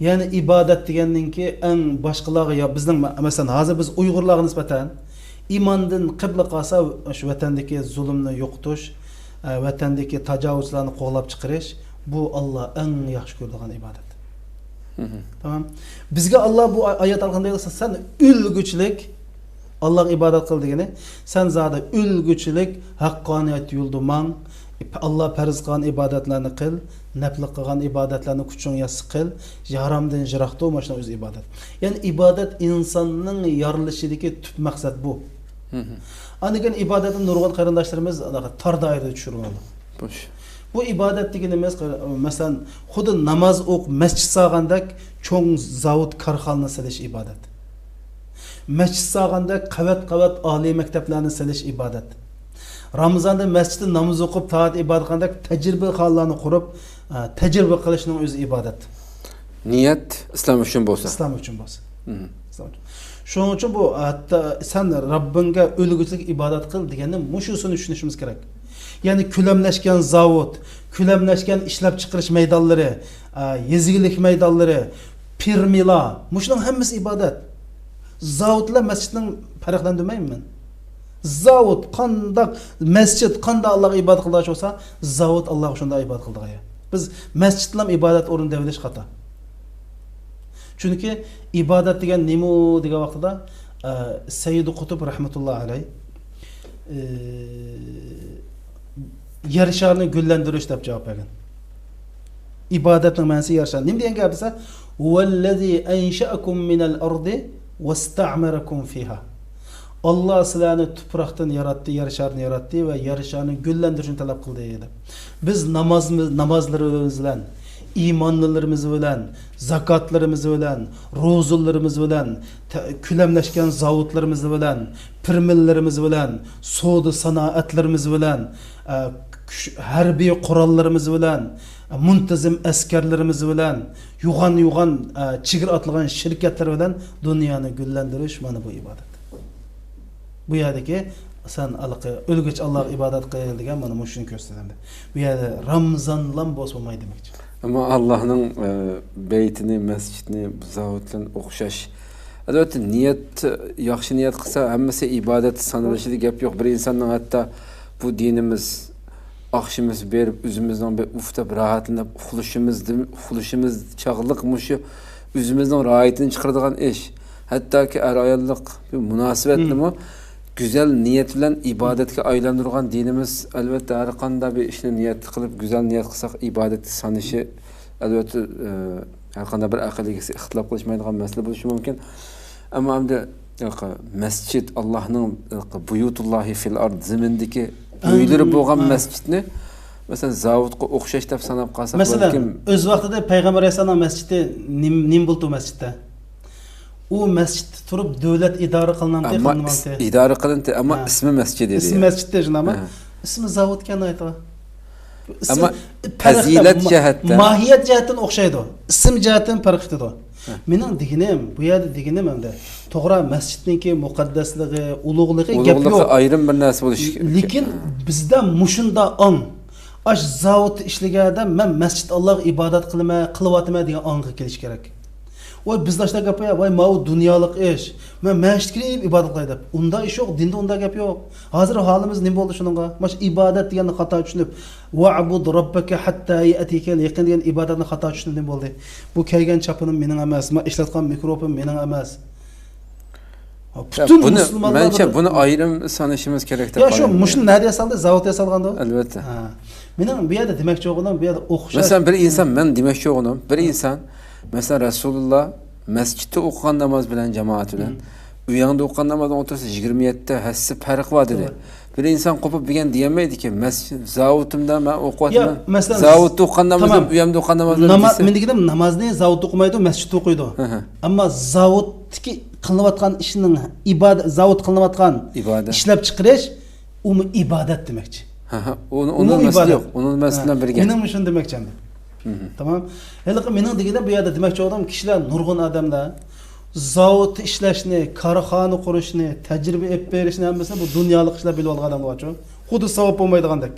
يەنى ئىبادەت دېگەننىڭكى ئەڭ باشقىلارغا، يا بىزنىڭ، مە-، مەسىلەن، ھازىر بىز ئۇيغۇرلارغا نىسبەتەن ئىماندىن قىبلە قالسا، شۇ ۋەتەندىكى زۇلۇمنى يوقىتىش، ئە، ۋەتەندىكى تاجاۋۇزچىلارنى قوغلاپ چىقىرىش، بۇ ئاللا ئەڭ ياخشى كۆرىدىغان ئىبادەت. مھم. تامام. بىزگە ئاللا بۇ ئاي-، ئايەت ئارقىلىق دەيدۇ، سەن ئۆلگۈچىلىك ئاللاغا ئىبادەت قىل دېگىنى، سەن زادى ئۆلگۈچىلىك ھەققانىيەت يولىدا ماڭ، ئاللا پەرز قىلغان ئىبادەتلەرنى قىل، نەپلى قىلغان ئىبادەتلەرنى كۈچۈڭ يەتسە قىل، ھارامدىن يىراق تۇر، مانا شۇنىڭ ئۆزى ئىبادەت. يەنى ئىبادەت ئىنساننىڭ يارىلىشىدىكى تۈپ مەقسەت بۇ. مھم. ئاندىن كېيىن ئىبادەتنى نۇرغۇن قېرىنداشلىرىمىز تار دائىرىدە چۈشۈرۈۋالدى. خوش. بۇ ئىبادەت دېگىنىمىز، مەسىلەن، خۇددى ناماز ئوقۇپ، مەسچىت سالغاندەك چوڭ زاۋۇت، كارخانىنى سېلىش ئىبادەت. مەسچىت سالغاندەك قەۋەت-قەۋەت ئالىي مەكتەپلەرنى سېلىش ئىبادەت. رامىزاندا مەسچىتتە ناماز ئوقۇپ، تائەت ئىبادەت قىلغاندەك تەجرىبىخانىلارنى قۇرۇپ، ئە، تەجرىبە قىلىشنىڭ ئۆزى ئىبادەت. نىيەت ئىسلام ئۈچۈن بولسا. ئىسلام ئۈچۈن بولسا. مھم. ئىسلام ئۈچۈن. شۇنىڭ ئۈچۈن بۇ، ھەتتا سەن رەببىڭگە ئۆلگۈچىلىك ئىبادەت قىل دېگەندە مۇشۇسىنى چۈشىنىشىمىز كېرەك. يەنى كۆلەملەشكەن زاۋۇت، كۆلەملەشكەن ئىشلەپچىقىرىش مەيدانلىرى، ئە، يېزا ئىگىلىك مەيدانلىرى، فېرمىلار، مۇشۇنىڭ ھەممىسى ئىبادەت. زاۋۇت بىلەن مەسچىتنىڭ پەرقلەندۈرمەيمەن مەن. زاۋۇت قانداق، مەسچىت قانداق ئاللاغا ئىبادەت قىلىدىغان بولسا، زاۋۇت ئاللاغا شۇنداق ئىبادەت قىلىدىغان. بىز مەسچىتنىلا ئىبادەت ئورنى دەۋېلىش خاتا. چۈنكى ئىبادەت دېگەن نېمە دېگەن ۋاقتىدا، ئە، سەييىد قۇتۇب رەھمەتۇللا ئەلەي، ئە، يەر شارىنى گۈللەندۈرۈش دەپ جاۋاب بەرگەن. ئىبادەتنىڭ مەنىسى يەر شارى. نېمە دېگەن گەپ دېسە، «ھۇۋەللەزى ئەنشەئەكۇم مىنەل ئەردى ۋەستەئمەرەكۇم فىھا.» ئاللا سىلەرنى تۇپراقتىن ياراتتى، يەر شارىدىن ياراتتى ۋە يەر شارىنى گۈللەندۈرۈشنى تەلەپ قىلدى، دەپ. بىز نامازمىز، نامازلىرىمىز بىلەن، ئىمانلىرىمىز بىلەن، زاكاتلىرىمىز بىلەن، روزىلىرىمىز بىلەن، تە-، كۆلەملەشكەن زاۋۇتلىرىمىز بىلەن، پىرمىللىرىمىز بىلەن، سودا سانائەتلىرىمىز بىلەن، ئە، كۈچ-، ھەربىي قوراللىرىمىز بىلەن، ئە، مۇنتىزىم ئەسكەرلىرىمىز بىلەن، يوغان-يوغان، ئە، چېگرا ئاتلىغان شىركەتلەر بىلەن دۇنيانى گۈللەندۈرۈش، مانا بۇ ئىبادەت. بۇ يەردىكى سەن ھېلىقى ئۆلگۈچە ئاللاغا ئىبادەت قىل دېگەن مانا مۇشۇنى كۆرسىتىدۇ ئەمدى. بۇ يەردە رامزانلام بولسا بولمايدۇ دېمەكچى. ئەمما ئاللانىڭ، ئە، بەيتىنى، مەسچىتنى زاۋۇت بىلەن ئوخشاش. ئەلۋەتتە، نىيەت، ياخشى نىيەت قىلسا، ھەممىسى ئىبادەت سانىلىشىدا گەپ يوق. بىر ئىنساننىڭ ھەتتا بۇ دىنىمىز ئاخشىمىسى بېرىپ، ئۆزىمىزنىڭ بىر ئۇف دەپ راھەتلىنىپ ئۇخلىشىمىزدىن، ئۇخلىشىمىز چاغلىق مۇشۇ ئۆزىمىزنىڭ راھىتىنى چىقىرىدىغان ئىش. ھەتتاكى ئەر-ئاياللىق بىر مۇناسىۋەتنىمۇ مم. گۈزەل نىيەت بىلەن ئىبادەتكە ئايلاندۇرغان دىنىمىز، ئەلۋەتتە، ھەر قانداق بىر ئىشنى نىيەت قىلىپ، گۈزەل نىيەت قىلساق، ئىبادەتكە سانىشى، ئەلۋەتتە، ئە، ھەر قانداق بىر ئەقىل ئىگىسى ئىختىلاپ قىلىشمايدىغان مەسىلە بولۇشى مۇمكىن. ئەمما ئەمدى ياق، مەسچىت، ئاللاھنىڭ، ياق، بۇيۇتۇللاھى فىل ئارد، زېمىندىكى ئۆيلىرى ھە، بولغان ھە. مەسچىتنى، مەسىلەن، زاۋۇتقا ئوخشاش دەپ ساناپ قالساق، مەسىلەن، بەلكىم ئۆز ۋاقتىدا پەيغەمبەر ئەلەيھىسسالام مەسچىتى نېم-، نېمە بولىدۇ مەسچىتتە؟ ئۇ مەسچىتتە تۇرۇپ دۆلەت ئىدارە قىلىنامتى، ئەمما قىلىنمامتى؟ ئىس-، ئىدارە قىلىنتى، ئەمما ھە. ئىسمى مەسچىت ئىدى. ئىسمى مەسچىتتى، شۇنداقمۇ؟ ھە. ئىسمى زاۋۇتكەن ئايتىغا. ئەمما پەزىلەت جەھەتتە، ماھىيەت جەھەتتىن ئوخشايدۇ. ئىسىم جەھەتتىن پەرق قىلىدۇ. ھە. مېنىڭ دېگىنىم، بۇ يەردە دېگىنىم ئەمدى، توغرا، مەسچىتنىڭكى مۇقەددەسلىكى، ئۇلۇغلۇقى گەپ يوق. ئايرىم بىر نەرسە بولۇشى كېرەك. لېكىن بىزدە مۇشۇنداق ئاڭ، ئاش زاۋۇتتا ئىشلىگەندە مەن مەسچىت ئاللاغا ئىبادەت قىلىمەن، قىلىۋاتىمەن دېگەن ئاڭغا كېلىش كېرەك. ۋاي، بىزدە ئاشۇنداق گەپ بار، ۋاي، ماۋۇ دۇنيالىق ئىش. مەن مەسچىتكە كىرىپ ئىبادەت قىلاي دەپ. ئۇنداق ئىش يوق، دىندا ئۇنداق گەپ يوق. ھازىر ھالىمىز نېمە بولدى شۇنىڭغا؟ ماش ئىبادەت دېگەننى خاتا چۈشىنىپ، «ۋەئبۇد رەببەكە ھەتتا يەئتىيەكەل يەقىن» دېگەن ئىبادەتنى خاتا چۈشىنىپ نېمە بولدى؟ بۇ كىيگەن چاپىنىم مېنىڭ ئەمەس، مەن ئىشلەتكەن مىكروفون مېنىڭ ئەمەس. پۈتۈن بۇنى، مۇسۇلمانلار مەنچە بۇنى ئايرىم سانىشىمىز كېرەك دەپ يا، شۇ قارايمەن. مۇشۇنى نەدە ياسالدى؟ زاۋۇتتا ياسالغاندۇ؟ ئەلۋەتتە. ھە. مېنىڭ بۇ يەردە دېمەكچى بولغىنىم، بۇ يەردە ئوخشاش. مەسىلەن، بىر ئىنسان، مەن دېمەكچى بولغىنىم، بىر ئىنسان، مەسىلەن، رەسۇلۇللا مەسچىتتە ئوقۇغان ناماز بىلەن جامائەت بىلەن ئۆيۈڭدە ئوقۇغان نامازنىڭ ئوتتۇرىسىدا يىگىرمە يەتتە ھەسسە پەرق بار دېدى. توغرا. بىر ئىنسان قوپۇپ بۈگۈن دېيەلمەيدىكى، مەسچىت، زاۋۇتۇمدا مەن ئوقۇۋاتىمەن. يا، مەسىلەن، زاۋۇتتا ئوقۇغان نامىزىم، تامام. ئۆيۈمدە ئوقۇغان نامازىم ناما-، دېسە. مەن دېگىنىم نامازنى زاۋۇتتا ئوقۇمايدۇ، مەسچىتتە ئوقۇيدۇ. ھە، ھە. ئەمما زاۋۇتتىكى قىلىنىۋاتقان ئىشنىڭ ئىبادە-، زاۋۇت قىلىنىۋاتقان ئىبادەت. ئىشلەپ چىقىرىش، ئۇمۇ ئىبادەت دېمەكچى. ھە، ھە. ئۇنى، ئۇنىڭ مەسىلىسى يوق. ئۇنىڭ مەسىلىسى بىلەن بىرگە. مېنىڭ مۇشۇنى دېمەكچى ئەمدى. مھم. تامام. ھېلىقى مېنىڭ دېگىنىم بۇ يەردە دېمەكچى بولغىنىم كىشىلەر نۇرغۇن ئادەملەر زاۋۇت ئىشلەشنى، كارخانا قۇرۇشنى، تەجرىبە ئېلىپ بېرىشنى ھەممىسىنى بۇ دۇنيالىق ئىشلار بىلىۋالغان ئادەملەر بارچۇ. خۇددى ساۋاب بولمايدىغاندەك.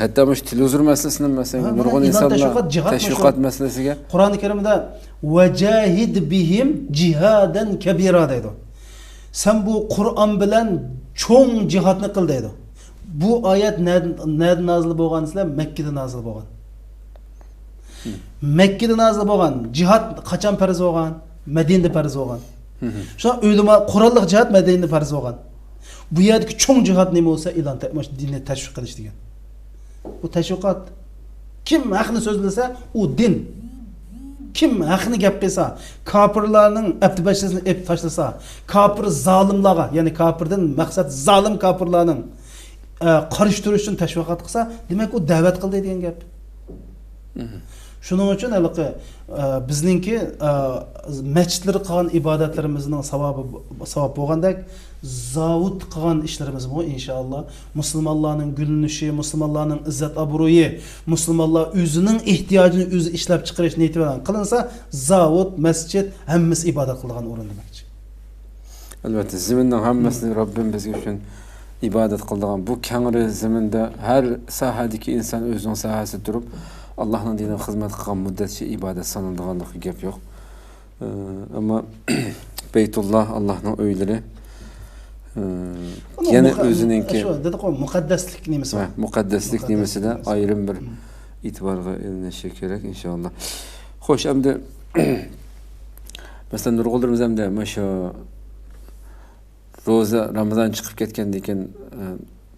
ھەتتا مۇشۇ تېلېۋىزور مەسىلىسىنى مەسىلەن ھە، نۇرغۇن مانا ئېلان ئىنسانلار تەشۋىقات، جىھاد مۇشۇ. تەشۋىقات مەسىلىسىگە. قۇرئانى كەرىمدە «ۋەجاھىد بىھىم جىھادەن كەبىرا» دەيدۇ. سەن بۇ قۇرئان بىلەن چوڭ جىھادنى قىل دەيدۇ. بۇ ئايەت نە-، نەدە نازىل بولغان دېسىلە، مەككىدە نازىل بولغان. مم. مەككىدە نازىل بولغان جىھاد قاچان پەرز بولغان؟ مەدىنىدە پەرز بولغان. مم. شۇڭا ئۆلىما قوراللىق جىھاد مەدىنىدە پەرز بولغان. بۇ يەردىكى چوڭ جىھاد نېمە بولسا، ئېلان تە-، مۇشۇ دىننى تەشۋىق قىلىش دېگەن. بۇ تەشۋىقات. كىم ھەقنى سۆزلىسە، ئۇ دىن. كىم ھەقنى گەپ قىلسا، كاپىرلارنىڭ ئەپتىبەشلىسىنى ئېلىپ تاشلىسا، كاپىر زالىملارغا، يەنى كاپىردىن مەقسەت زالىم كاپىرلارنىڭ، ئە، قارشى تۇرۇشىدىن تەشۋىقات قىلسا، دېمەك، ئۇ دەۋەت قىلدى دېگەن گەپ. مم. شۇنىڭ ئۈچۈن ھېلىقى، ئە، بىزنىڭكى، ئە، مەسچىتلەردە قىلغان ئىبادەتلىرىمىزنىڭ ساۋابى، ساۋاب بولغاندەك، زاۋۇتتا قىلغان ئىشلىرىمىزمۇ، ئىنشائاللا، مۇسۇلمانلارنىڭ گۈللىنىشى، مۇسۇلمانلارنىڭ ئىززەت-ئابرۇيى، مۇسۇلمانلار ئۆزىنىڭ ئېھتىياجىنى ئۆزى ئىشلەپ چىقىرىش نىيىتى بىلەن قىلىنسا، زاۋۇت، مەسچىت، ھەممىسى ئىبادەت قىلىدىغان ئورۇن دېمەكچى. ئەلۋەتتە، زېمىننىڭ ھەممىسىنى رەببىم بىز ئۈچۈن ئىبادەت قىلىدىغان. بۇ كەڭرى زېمىندا ھەر ساھەدىكى ئىنسان ئۆزىنىڭ ساھەسىدە تۇرۇپ، ئاللاھنىڭ دىنىغا خىزمەت قىلغان مۇددەتچە ئىبادەت سانىلىدىغانلىقىغا گەپ يوق. ئە، ئەمما بەيتۇللا، ئاللاھنىڭ ئۆيلىرى، ئە، ئۇنىڭ يەنە مۇقە-، ئۆزىنىڭكى شۇ دېدۇققۇ، مۇقەددەسلىك نېمىسى بار. ھە، مۇقەددەسلىك مۇقەددەسلىك نېمىسىدە نېمىسى بار. ئايرىم بىر مم. ئېتىبارغا ئېلىنىشى كېرەك، ئىنشائاللا. خوش، ئەمدى، مەسىلەن، نۇرغۇنلىرىمىز ئەمدى مۇشۇ روزا، رامىزان چىقىپ كەتكەندىن كېيىن، ئە،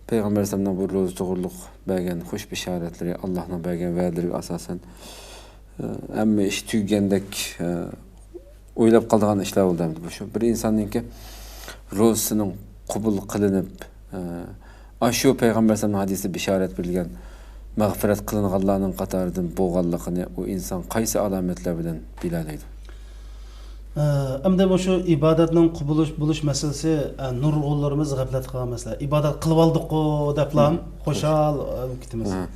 پەيغەمبەر ئەلەيھىسسالامنىڭ بۇ روزا توغرۇلۇق بەرگەن خۇش بېشارەتلىرى، ئاللاھنىڭ بەرگەن ۋەدىلىرىگە ئاساسەن، ئە، ھەممە ئىش تۈگىگەندەك، ئە، ئويلاپ قالىدىغان ئىشلار بولدى ئەمدى بۇ شۇ. بىر ئىنساننىڭكى روزىسىنىڭ قوبۇل قىلىنىپ، ئە، ئاشۇ پەيغەمبەر ئەلەيھىسسالامنىڭ ھەدىسىدە بېشارەت بېرىلگەن مەغپىرەت قىلىنغانلارنىڭ قاتارىدىن بولغانلىقىنى ئۇ ئىنسان قايسى ئالامەتلەر بىلەن بىلەلەيدۇ؟ ئە، ئەمدى مۇشۇ ئىبادەتنىڭ قوبۇل بولۇش مەسىلىسى، ئە، نۇرغۇنلىرىمىز غەپلەت قىلغان مەسىلە. ئىبادەت قىلىۋالدۇققۇ دەپلا مم. خۇشال، ئە، كېتىمىز. مم.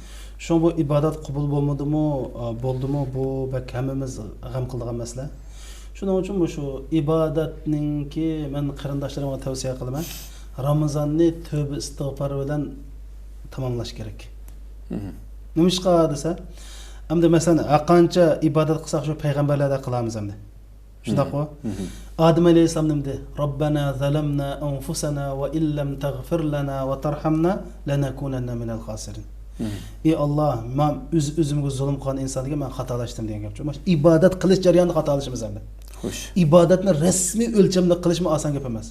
شۇڭا بۇ ئىبادەت قوبۇل بولمىدىمۇ، ئە، بولدىمۇ، بۇ بەك ھەممىمىز غەم قىلىدىغان مەسىلە. شۇنىڭ ئۈچۈن مۇشۇ ئىبادەتنىڭكى مەن قېرىنداشلىرىمغا تەۋسىيە قىلىمەن، رامىزاننى تۆبە ئىستىغپار بىلەن تاماملاش كېرەك. مم. نېمىشقا دېسە، ئەمدى مەسىلەن، ھەرقانچە ئىبادەت قىلساق، شۇ پەيغەمبەرلەردەك قىلامىز ئەمدى. شۇنداققۇ؟ مم. ئادەم ئەلەيھىسسالام نېمە دېدى؟ رەببەنا زەلەمنا ئەنفۇسەنا ۋە ئىللەم تەغفىر لەنا ۋە تەرھەمنا لەنەكۇنەننە مىنەل خاسىرىن. مم. ئى ئاللا، مەن ئۆز-، ئۆزۈمگە زۇلۇم قىلغان ئىنسان دېگەن، مەن خاتالاشتىم دېگەن گەپ. مانا ئىبادەت قىلىش جەريانىدا خاتالىشىمىز ئەمدى. خوش. ئىبادەتنى رەسمىي ئۆلچەمدە قىلىشمۇ ئاسان گەپ ئەمەس.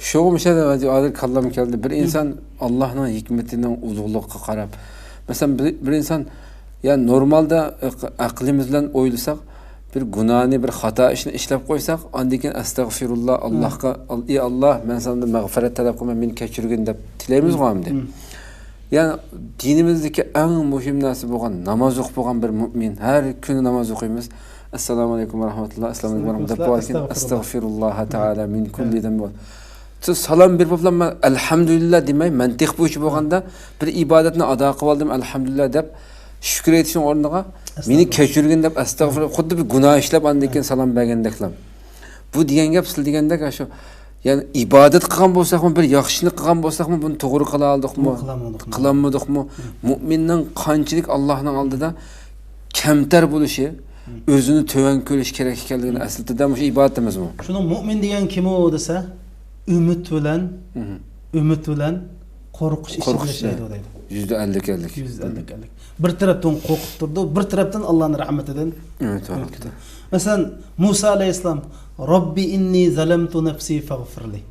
شۇ مۇشۇ ھازىر كاللام كەلدى. بىر مم. ئىنسان ئاللانىڭ ھېكمىتىنىڭ ئۇلۇغلۇقىغا قاراپ، مەسىلەن، بىر، بىر ئىنسان، يا نورمالدا ئەق-، ئەقلىمىز بىلەن ئويلىساق، بىر گۇناھنى، بىر خاتا ئىشنى ئىشلەپ قويساق، ئاندىن كېيىن ئەستەغفىرۇللا، ئاللاھقا، ئال-، ئى ئاللاھ، مەن سەندىن مەغپىرەت تەلەپ قىلىمەن، مېنى كەچۈرگىن دەپ تىلەيمىزغۇ ئەمدى. يەنى دىنىمىزدىكى ئەڭ مۇھىم نەرسە بولغان ناماز ئوقۇپ بولغان بىر مۇئمىن، ھەر كۈنى ناماز ئوقۇيمىز. ئەسسالامۇ ئەلەيكۇم ۋە رەھمەتۇللا، ئەسسالامۇ ئەلەيكۇم ۋە رەھمەتۇللا دەپ بولغاندىن كېيىن، ئەستەغفىرۇللا، ئەستەغفىرۇللاھە تائالا مىن كۇللى دەم بول. سىز سالام بېرىپ بولۇپلا، مەن ئەلھەمدۇلىللا دېمەي، مەنتىق بويىچە بولغاندا، بىر ئىبادەتنى ئادا قىلىۋالدىم، ئەلھەمدۇلىللا دەپ شۈكۈر ئېيتىشنىڭ ئورنىغا، مېنى ئەستەغپۇرۇللا. كەچۈرگىن دەپ ئەستەغپۇرۇللا، خۇددى بىر گۇناھ ئىشلەپ، ئاندىن كېيىن سالام بەرگەندەكلا. بۇ دېگەن گەپ، سىز دېگەندەك، شۇ، يەنى ئىبادەت قىلغان بولساقمۇ، بىر ياخشى ئىشنى قىلغان بولساقمۇ، بۇنى توغرا قىلالىدۇقمۇ، قىلالمىدۇقمۇ؟ قىلالمىدۇقمۇ؟ مۇئمىننىڭ قانچىلىك ئاللاھنىڭ ئالدىدا كەمتەر بولۇشى، ئۆزىنى تۆۋەن كۆرۈش كېرەك ئىكەنلىكىنى ئەسلىتىدۇ مۇشۇ ئىبادىتىمىزمۇ. شۇنىڭ مۇئمىن دېگەن كىم ئۇ دېسە، ئۈمىد بىلەن، ئۈمىد بىلەن قورقۇش ئىچىدە ياشايدۇ دەيدۇ. يۈزدە ئەللىك ئەللىك. يۈزدە ئەللىك ئەللىك. بىر تەرەپتىن قورقۇپ تۇرىدۇ، بىر تەرەپتىن ئاللانىڭ رەھمىتىدىن ئۈمىد قىلىدۇ. مەسىلەن، مۇسا ئەلەيھىسسالام، رەببى ئىننى زەلەمتۇ نەفسى فەغفىرلى.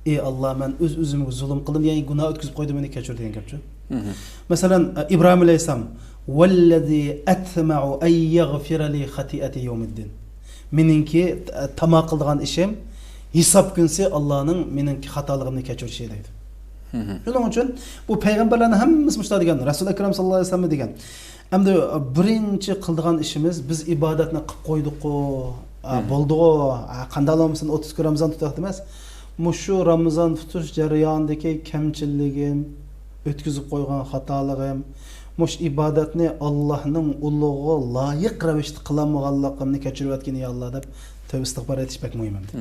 ئى ئاللا، مەن ئۆز-ئۆزۈمگە زۇلۇم قىلدىم، يەنى گۇناھ ئۆتكۈزۈپ قويدۇم، مېنى كەچۈر دېگەن گەپچۇ. مەسىلەن، ئىبراھىم ئەلەيھىسسالام، ۋەللەزى ئەتمەئۇ ئەن يەغفىرە لى خەتىئەتى يەۋمىددىن. مېنىڭكى، ئە، تاما قىلىدىغان ئىشىم ھېساب كۈنسى ئاللانىڭ مېنىڭكى خاتالىقىمنى كەچۈرۈشى دەيدۇ. شۇنىڭ ئۈچۈن بۇ پەيغەمبەرلەرنىڭ ھەممىسى مۇشۇنداق دېگەن، رەسۇل ئەكرەم ساللاللاھۇ ئەلەيھى ۋەسەللەم دېگەن. ئەمدى بىرىنچى قىلىدىغان ئىشىمىز، بىز ئىبادەتنى قىلىپ قويدۇققۇ، ئا، بولدىغۇ، ئا، قانداق بولمىسۇن، ئوتتۇز كۈن رامىزان تۇتاق دېمەس. مۇشۇ رامىزان تۇتۇش جەريانىدىكى كەمچىلىكىم، ئۆتكۈزۈپ قويغان خاتالىقىم، مۇشۇ ئىبادەتنى ئاللانىڭ ئۇلۇغىغا لايىق رەۋىشتە قىلالمىغانلىقىمنى كەچۈرۈۋەتكىن، يا ئاللا، دەپ تەۋبە ئىستىغپار ئېيتىش بەك مۇھىم ئەمدى.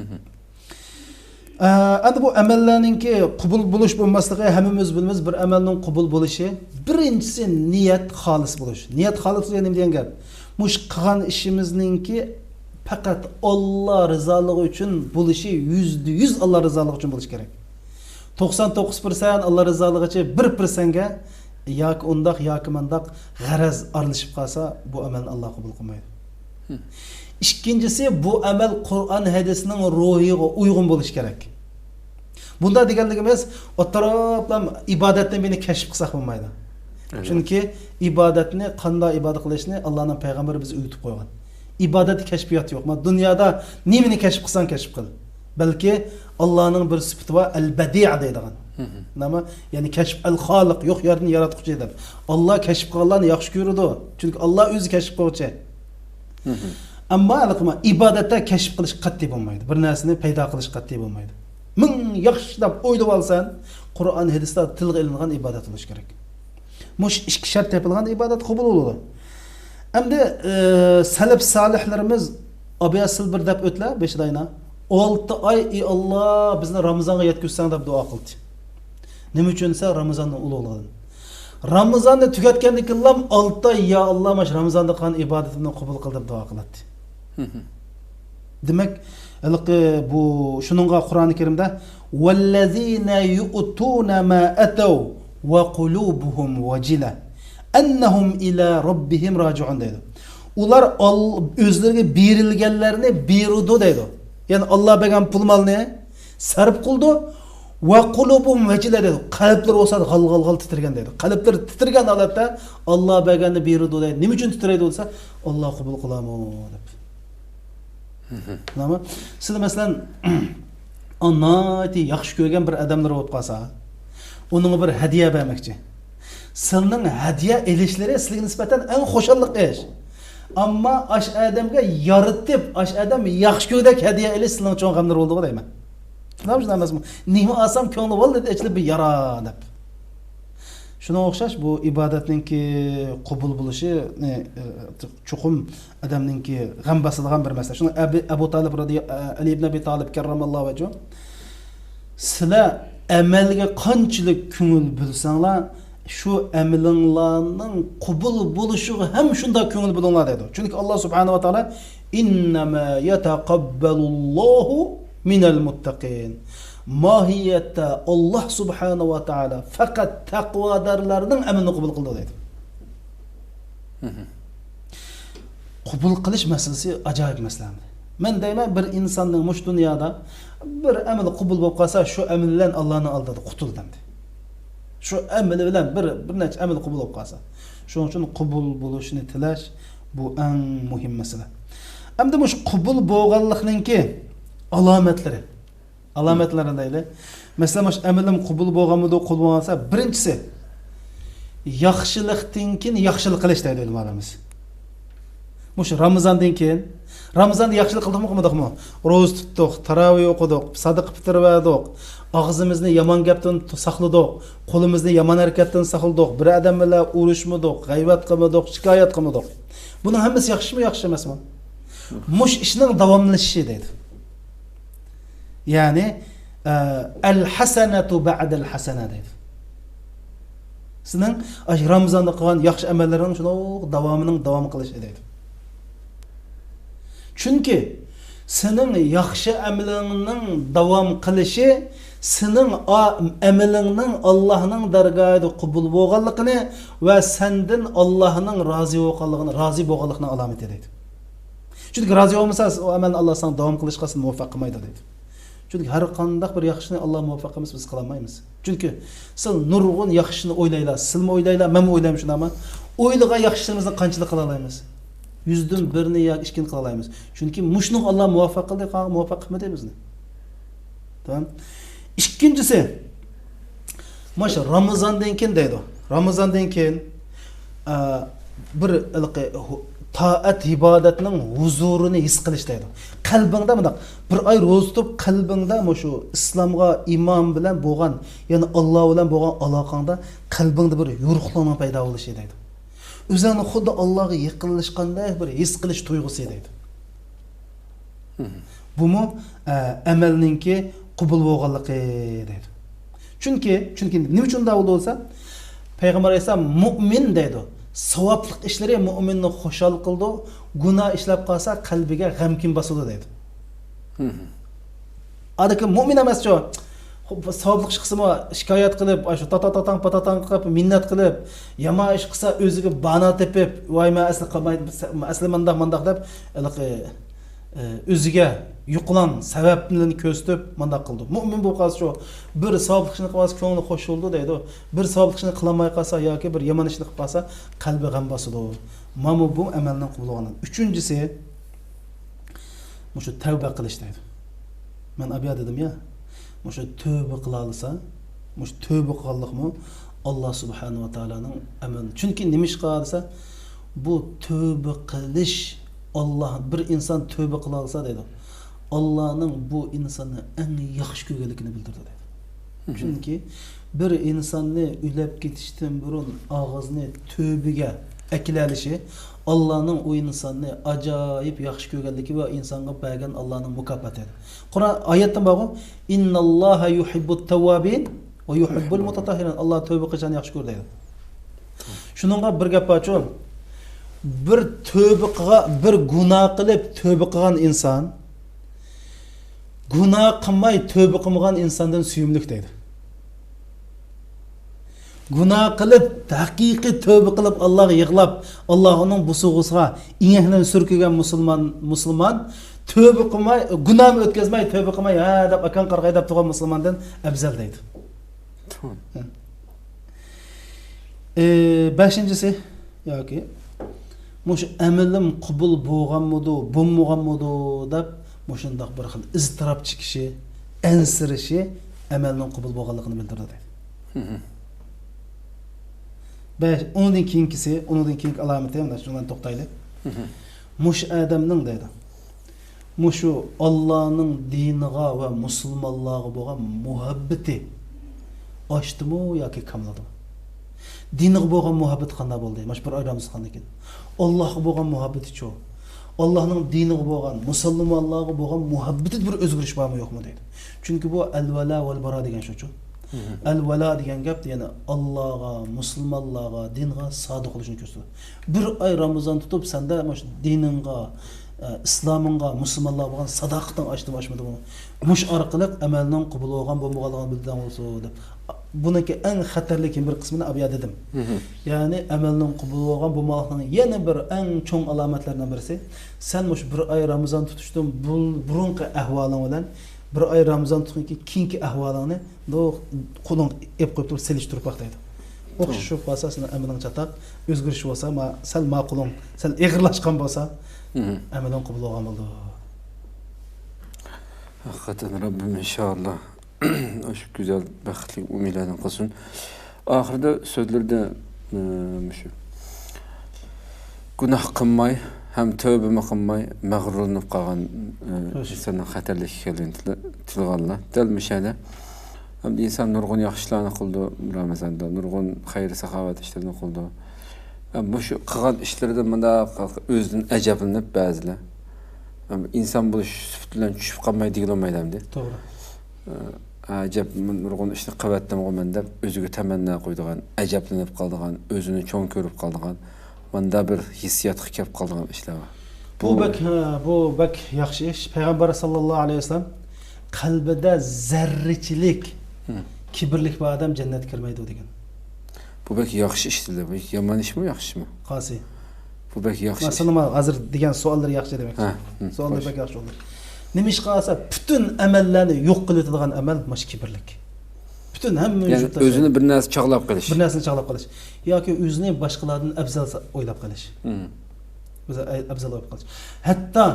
ئە، ئەمدى بۇ ئەمەللەرنىڭكى قوبۇل بولۇش بولماسلىقى ھەممىمىز بىلىمىز، بىر ئەمەلنىڭ قوبۇل بولۇشى، بىرىنچىسى نىيەت خالىس بولۇش. نىيەت خالىس دېگەن نېمە دېگەن گەپ؟ مۇشۇ قىلغان ئىشىمىزنىڭكى پەقەت ئاللا رىزالىقى ئۈچۈن بولۇشى، يۈزدە يۈز ئاللا رىزالىقى ئۈچۈن بولۇشى كېرەك. توقسان توققۇز پىرسەنت ئاللا رىزالىقى ئۈچۈن، بىر پىرسەنتكە ياكى ئۇنداق، ياكى مانداق غەرەز ئارىلىشىپ قالسا، بۇ ئەمەلنى ئاللا قوبۇل قىلمايدۇ. ئىككىنچىسى، بۇ ئەمەل قۇرئان ھەدىسنىڭ روھىغا ئۇيغۇن بولۇشى كېرەك. بۇنداق دېگەنلىكىمىز، ئوتتۇرىلاپ ئىبادەتنى بىرنى كەشىپ قىلساق بولمايدۇ. چۈنكى ئىبادەتنى، قانداق ئىبادەت قىلىشنى ئاللانىڭ پەيغەمبىرى بىزگە ئۆگىتىپ قويغان. ئىبادەتتە كەشپىيات يوق. مانا دۇنيادا نېمىنى كەشىپ قىلساڭ كەشىپ قىل. بەلكى ئاللانىڭ بىر سۈپىتى بار، ئەل بەدىئ دەيدىغان. نېمە؟ يەنى كەشپ، ئەل خالىق، يوق يەردىن ياراتقۇچى دەپ. ئاللا كەشىپ قىلغانلارنى ياخشى كۆرىدۇ. چۈنكى ئاللا ئۆزى كەشىپ قىلغۇچى. ئەمما ھېلىقى ئىبادەتتە كەشىپ قىلىش قەتئىي بولمايدۇ. بىر نەرسىنى پەيدا قىلىش قەتئىي بولمايدۇ. مىڭ ياخشى دەپ ئويلىۋالسەن، قۇرئان، ھەدىستە تىلغا ئېلىنغان ئىبادەت بولۇشى كېرەك. مۇشۇ ئىككى شەرت تېپىلغان ئىبادەت قوبۇل بولىدۇ. ئەمدى، ئە، سەلەپ سالىھلىرىمىز ئابياسىل بىر دەپ ئۆتلە، بېشىدا ئاينا. ئالتە ئاي، ئى ئاللا، بىزنى رامىزانغا يەتكۈزسەڭ دەپ دۇئا قىلدى. نېمە ئۈچۈن دېسە، رامىزاننىڭ ئۇلۇغلۇقىدىن. رامىزاننى تۈگەتكەندىن كېيىنلا ئالتە ئاي، يا ئاللا، ماش رامىزاندا قىلغان ئىبادىتىمنى قوبۇل قىل دەپ دۇئا قىلاتتى. دېمەك، ھېلىقى بۇ، شۇنىڭغا قۇرئانى كەرىمدە، ۋەللەزىنە يۇئتۇنە ما ئەتەۋ ۋە قۇلۇبۇھۇم ۋەجىلە ئەننەھۇم ئىلە رەببىھىم راجىئۇن دەيدۇ. ئۇلار ئال-، ئۆزلىرىگە بېرىلگەنلەرنى بېرىدۇ دەيدۇ. يەنى ئاللا بەرگەن پۇل مالنى سەرپ قىلىدۇ. ۋە قۇلۇبۇھۇم ۋەجىلە دەيدۇ. قەلبلىرى بولسا غال-غال-غال تىترىگەن دەيدۇ. قەلبلىرى تىترىگەن ھالەتتە ئاللا بەرگەننى بېرىدۇ دەيدۇ. نېمە ئۈچۈن تىترەيدۇ دېسە، ئاللا قوبۇل قىلامۇ دەپ. مانا سىز مەسىلەن، ناھايىتى ياخشى كۆرگەن بىر ئادەملىرى بولۇپ قالسا، ئۇنىڭغا بىر ھەدىيە بەرمەكچى. سىلىنىڭ ھەدىيە ئېلىشلىرى سىلىگە نىسبەتەن ئەڭ خۇشاللىق ئىش. ئەمما ئاشۇ ئادەمگە يارىتىپ، ئاشۇ ئادەم ياخشى كۆرگۈدەك ھەدىيە ئېلىش سىلىنىڭ چوڭ غەملىرى بولىدىغۇ دەيمەن. شۇنداق ئەمەسمۇ؟ نېمە ئالسام كۆڭلى بولدى ئېچىلىپ بىر يارا دەپ. شۇنىڭغا ئوخشاش بۇ ئىبادەتنىڭكى قوبۇل بولۇشى، ئە، ئە، چوقۇم ئادەمنىڭكى غەم باسىدىغان بىر مەسىلە. شۇڭا ئەبى، ئەبۇ تالىپ رەزىيە-، ئە، ئەلى ئىبن ئەبى تالىپ كەررەمەللاھۇ ۋەجھۇ، سىلەر ئەمەلگە قانچىلىك كۆڭۈل بۆلسەڭلار، شۇ ئەمىلىڭلارنىڭ قوبۇل بولۇشىغا ھەم شۇنداق كۆڭۈل بۆلۈڭلار دەيدۇ. چۈنكى ئاللا سۇبھانەھۇ ۋە تائالا، ئىننەمە يەتەقەببەلۇللاھۇ مىنەل مۇتتەقىن. ماھىيەتتە ئاللا سۇبھانەھۇ ۋە تائالا پەقەت تەقۋادارلارنىڭ ئەمىلىنى قوبۇل قىلىدۇ دەيدۇ. قوبۇل قىلىش مەسىلىسى ئاجايىپ مەسىلە. مەن دەيمەن، بىر ئىنساننىڭ مۇشۇ دۇنيادا بىر ئەمىلى قوبۇل بولۇپ قالسا، شۇ ئەمىل بىلەن ئاللانىڭ ئالدىدا قۇتۇلدى ئەمدى. شۇ ئەمىلى بىلەن بىر، بىر نەچچە ئەمىل قوبۇل بولۇپ قالسا. شۇنىڭ ئۈچۈن قوبۇل بولۇشىنى تىلەش، بۇ ئەڭ مۇھىم مەسىلە. ئەمدى مۇشۇ قوبۇل بولغانلىقنىڭكى ئالامەتلىرى. ئالامەتلىرىنى دەيلى. مەسىلەن، مۇشۇ ئەمىلىم قوبۇل بولغانمىدۇ، قوبۇل بولغانسا، بىرىنچىسى، ياخشىلىقتىن كېيىن ياخشىلىق قىلىش دەيدۇ ئۆلىمالىرىمىز. مۇشۇ رامىزاندىن كېيىن، رامىزاندا ياخشىلىق قىلدۇقمۇ، قىلمىدۇقمۇ؟ روزا تۇتتۇق، تاراۋىھ ئوقۇدۇق، سادىقە پىتىر بەردۇق، ئاغزىمىزنى يامان گەپتىن ساقلىدۇق، قولىمىزنى يامان ھەرىكەتتىن ساقلىدۇق، بىر ئادەم بىلەن ئۇرۇشمىدۇق، غەيۋەت قىلمىدۇق، شىكايەت قىلمىدۇق. بۇنىڭ ھەممىسى ياخشىمۇ، ياخشى ئەمەسمۇ؟ مۇشۇ ئىشنىڭ داۋاملىشىشى دەيدۇ. يەنى، ئە، ئەل ھەسەنەتۇ بەئدەل ھەسەنە دەيدۇ. سېنىڭ ئاشۇ رامىزاندا قىلغان ياخشى ئەمەللىرىڭ شۇنىڭ داۋامىنىڭ داۋام قىلىشى دەيدۇ. چۈنكى سېنىڭ ياخشى ئەمىلىڭنىڭ داۋام قىلىشى سېنىڭ ئا-، ئەمىلىڭنىڭ ئاللاھنىڭ دەرگاھىدا قوبۇل بولغانلىقىنى ۋە سەندىن ئاللاھنىڭ رازى بولغانلىقىنى، رازى بولغانلىقىنىڭ ئالامىتى دەيدۇ. چۈنكى رازى بولمىسا، ئۇ ئەمەلنى ئاللا ساڭا داۋام قىلىشقا سېنى مۇۋەپپەق قىلمايدۇ دەيدۇ. چۈنكى ھەر قانداق بىر ياخشىنى ئاللا مۇۋەپپەق قىلمىسا، بىز قىلالمايمىز. چۈنكى سىز نۇرغۇن ياخشىنى ئويلايلا، سىلمۇ ئويلايلا، مەنمۇ ئويلايمەن، شۇنداقمۇ؟ ئويلىغان ياخشى ئىشلىرىمىزنى قانچىلىك قىلالايمىز؟ يۈزدىن بىرنى ياكى ئىككىنى قىلالايمىز. چۈنكى مۇشۇنىڭغا ئاللا مۇۋەپپەق قىلدى، قالغانغا مۇۋەپپەق قىلمىدى بىزنى. تامام. ئىككىنچىسى، مانا شۇ رامىزاندىن كېيىن دەيدۇ. رامىزاندىن كېيىن، ئە، بىر ھېلىقى ھۇ-، تائەت ئىبادەتنىڭ ھۇزۇرىنى ھېس قىلىش دەيدۇ. قەلبىڭدە مۇنداق بىر ئاي روزا تۇتۇپ، قەلبىڭدە مۇشۇ ئىسلامغا ئىمان بىلەن بولغان، يەنى ئاللا بىلەن بولغان ئالاقەڭدە قەلبىڭدە بىر يورۇقلۇقنىڭ پەيدا بولۇشى دەيدۇ. ئۆزۈڭنى خۇددى ئاللاغا يېقىنلاشقاندەك بىر ھېس قىلىش تۇيغۇسى دەيدۇ. بۇمۇ، ئە، ئەمەلنىڭكى قوبۇل بولغانلىقى دەيدۇ. چۈنكى، چۈنكى نېمە ئۈچۈن ئۇنداق بولدى دېسە، پەيغەمبەر ئەلەيھىسسالام مۇئمىن دەيدۇ. ساۋابلىق ئىشلىرى مۇئمىننى خۇشال قىلىدۇ، گۇناھ ئىشلەپ قالسا قەلبىگە غەمكىن باسىدۇ دەيدۇ. ئادەكى مۇئمىن ئەمەسچۇ. خو-، ساۋابلىق ئىش قىلسىمۇ شىكايەت قىلىپ، ئاشۇ تاتا تاتاڭ پاتاتاڭ قىلىپ، مىننەت قىلىپ، يامان ئىش قىلسا ئۆزىگە بانا تېپىپ، ۋاي، مەن ئەسلى قىلماي، ئەسلى مانداق، مانداق دەپ، ھېلىقى، ئى، ئۆزىگە يۇقىلاڭ سەۋەبلەرنى كۆرسىتىپ مانداق قىلىدۇ. مۇئمىن بولۇپ قالسا شۇ، بىر ساۋابلىق ئىشنى قىلىپ قالسا كۆڭلى خوش بولىدۇ دەيدۇ. بىر ساۋابلىق ئىشنى قىلالماي قالسا ياكى بىر يامان ئىشنى قىلىپ قالسا قەلبى غەم باسىدۇ. مانا بۇ ئەمەلنىڭ قوبۇل بولغانلىقى. ئۈچىنچىسى، مۇشۇ تەۋبە قىلىش دەيدۇ. مەن ئابىيا دېدىم يا، مۇشۇ تۆبە قىلالىسا، مۇشۇ تۆبە قىلغانلىقمۇ ئاللا سۇبھانەھۇ ۋە تائالانىڭ ئەمەلى. چۈنكى نېمىشقا دېسە، بۇ تۆبە قىلىش، ئاللا، بىر ئىنسان تۆبە قىلالىسا دەيدۇ، ئاللانىڭ بۇ ئىنساننى ئەڭ ياخشى كۆرگەنلىكىنى بىلدۈرىدۇ دەيدۇ. چۈنكى بىر ئىنساننى ئۆلۈپ كېتىشتىن بۇرۇن ئاغزىنى تۆبىگە ئەكېلەلىشى ئاللانىڭ ئۇ ئىنساننى ئاجايىپ ياخشى كۆرگەنلىكى ۋە ئىنسانغا بەرگەن ئاللانىڭ مۇكاپاتى. قۇرئان ئايەتتىن بارغۇ، «ئىنناللاھە يۇھىببۇت تەۋۋابىن ۋە يۇھىببۇل مۇتەتەھھىرىن.» ئاللا تۆبە قىلغۇچىلارنى ياخشى كۆرىدۇ دەيدۇ. شۇنىڭغا بىر گەپ بارچۇ، بىر تۆبە قىلغان، بىر گۇناھ قىلىپ تۆبە قىلغان ئىنسان گۇناھ قىلماي تۆبە قىلمىغان ئىنساندىن سۆيۈملۈك دەيدۇ. گۇناھ قىلىپ، ھەقىقىي تۆبە قىلىپ، ئاللاغا يىغلاپ، ئاللا ئۇنىڭ بوسۇغىسىغا ئىڭەكلىرىنى سۈركىگەن مۇسۇلمان، مۇسۇلمان تۆبە قىلماي، گۇناھمۇ ئۆتكۈزمەي، تۆبە قىلماي، ھە دەپ، ئاكاڭ قارىغاي دەپ تۇرغان مۇسۇلماندىن ئەۋزەل دەيدۇ. تامام. ئى، بەشىنچىسى، ياكى مۇشۇ ئەمىلىم قوبۇل بولغانمىدۇ، بولمىغانمىدۇ دەپ، مۇشۇنداق بىر خىل ئىزتىراپ چېكىشى، ئەنسىرىشى ئەمەلنىڭ قوبۇل بولغانلىقىنى بىلدۈرىدۇ دەيدۇ. بەش، ئۇنىڭدىن كېيىنكىسى، ئۇنىڭدىن كېيىنكى ئالامىتى، مۇنداق شۇنىڭ بىلەن توختايلى. مۇشۇ ئادەمنىڭ دەيدۇ، مۇشۇ ئاللانىڭ دىنىغا ۋە مۇسۇلمانلارغا بولغان مۇھەببىتى ئاشتىمۇ ياكى كاملىدىمۇ؟ دىنىغا بولغان مۇھەببىتى قانداق بولدى؟ مانا شۇ بىر ئاي رامىزان تۇتقاندىن كېيىن. ئاللاغا بولغان مۇھەببىتىچۇ؟ ئاللانىڭ دىنىغا بولغان، مۇسۇلمانلارغا بولغان مۇھەببىتىدە بىر ئۆزگىرىش بارمۇ يوقمۇ دەيدۇ. چۈنكى بۇ ئەلۋەلا ۋەلبەرا دېگەن شۇچۇ. ئەلۋەلا دېگەن گەپ، يەنى ئاللاغا، مۇسۇلمانلارغا، دىنغا سادىق بولۇشنى كۆرسىتىدۇ. بىر ئاي رامىزان تۇتۇپ، سەندە مۇشۇ دىنىڭغا، ئە، ئىسلامىڭغا، مۇسۇلمانلارغا بولغان ساداقىتىڭ ئاشتىمۇ ئاشمىدىمۇ؟ مۇشۇ ئارقىلىق ئەمەلنىڭ قوبۇل بولغان بولمىغانلىقىنى بىلىدىغان بولسۇن دەپ. بۇنىڭكى ئەڭ خەتەرلىك بىر قىسمىنى ئابىيا دېدىم. يەنى ئەمەلنىڭ قوبۇل بولغان بولمىغانلىقىنىڭ يەنە بىر ئەڭ چوڭ ئالامەتلىرىنىڭ بىرسى، سەن مۇشۇ بىر ئاي رامىزان تۇتۇشتىن بۇل-، بۇرۇنقى ئەھۋالىڭ بىلەن بىر ئاي رامىزان تۇتقاندىن كېيىنكى ئەھۋالىڭنى قولۇڭ ئېلىپ قويۇپ تۇرۇپ سېلىشتۇرۇپ باق دەيدۇ. ئوخشىشىپ قالسا، سېنىڭ ئەمىلىڭ چاتاق، ئۆزگىرىش بولسا، ما-، سەل ماقۇلۇڭ، سەل ئېغىرلاشقان بولسا، مم. ئەمىلىڭ قوبۇل بولغان بولىدۇ. ھەقىقەتەن رەببىم ئىنشائاللا ئاشۇ گۈزەل، بەختلىك ئۆمۈرلەردىن قىلسۇن. ئاخىرىدا سۆزلىرىدە، ئى، مۇشۇ گۇناھ قىلماي ھەم تەۋبىمۇ قىلماي مەغرۇرلىنىپ قالغان، ئى، خوش. ئىنساننىڭ خەتەرلىك ئىكەنلىكىنى تىل-، تىلغا ئالدى. دەل مۇشۇ يەردە ھەمدە ئىنسان نۇرغۇن ياخشى ئىشلارنى قىلىدۇ رامىزاندا، نۇرغۇن خەير-ساخاۋەت ئىشلىرىنى قىلىدۇ. ھەم مۇشۇ قىلغان ئىشلىرىدىن مۇنداق ئۆزىدىن ئەجەبلىنىپ بەزىلەر، ھەم ئىنسان بولۇش سۈپىتى بىلەن چۈشۈپ قالماي دېگىلى بولمايدۇ ئەمدى. توغرا. ئە، ئەجەب، نۇرغۇن ئىشنى قىلىۋەتتىمغۇ مەن دەپ ئۆزىگە تەمەننا قويىدىغان، ئەجەبلىنىپ قالىدىغان، ئۆزىنى چوڭ كۆرۈپ قالىدىغان، ماندا بىر ھېسسىياتقا كەپ قالىدىغان ئىشلار بار. بۇ بۇ بەك، ھە، بۇ بەك ياخشى ئىش. پەيغەمبەر ساللاللاھۇ ئەلەيھى ۋەسەللەم، «قەلبىدە زەررىچىلىك ھىم. كىبىرلىك بار ئادەم جەننەتكە كىرمەيدۇ» دېگەن. بۇ بەك ياخشى ئىش دېدى. بۇ يامان ئىشمۇ، ياخشى ئىشمۇ؟ قاسى. بۇ بەك ياخشى ئىش. مەسىلەن، ھازىر دېگەن سوئاللار ياخشى دېمەكچى. ھە، ھىم، سوئاللار خوش. بەك ياخشى بولدى. نېمىشقا دېسە، پۈتۈن ئەمەللەرنى يوق قىلىۋېتىدىغان ئەمەل مانا شۇ كىبىرلىك. پۈتۈن ھەممە يەنى ئۆزىنى بىر نەرسە چاغلاپ قېلىش. بىر نەرسىنى چاغلاپ قېلىش. ياكى ئۆزىنى باشقىلاردىن ئەۋزەل ئويلاپ قېلىش. مم. ئۆزى ئەۋزەل ئويلاپ قېلىش. ھەتتا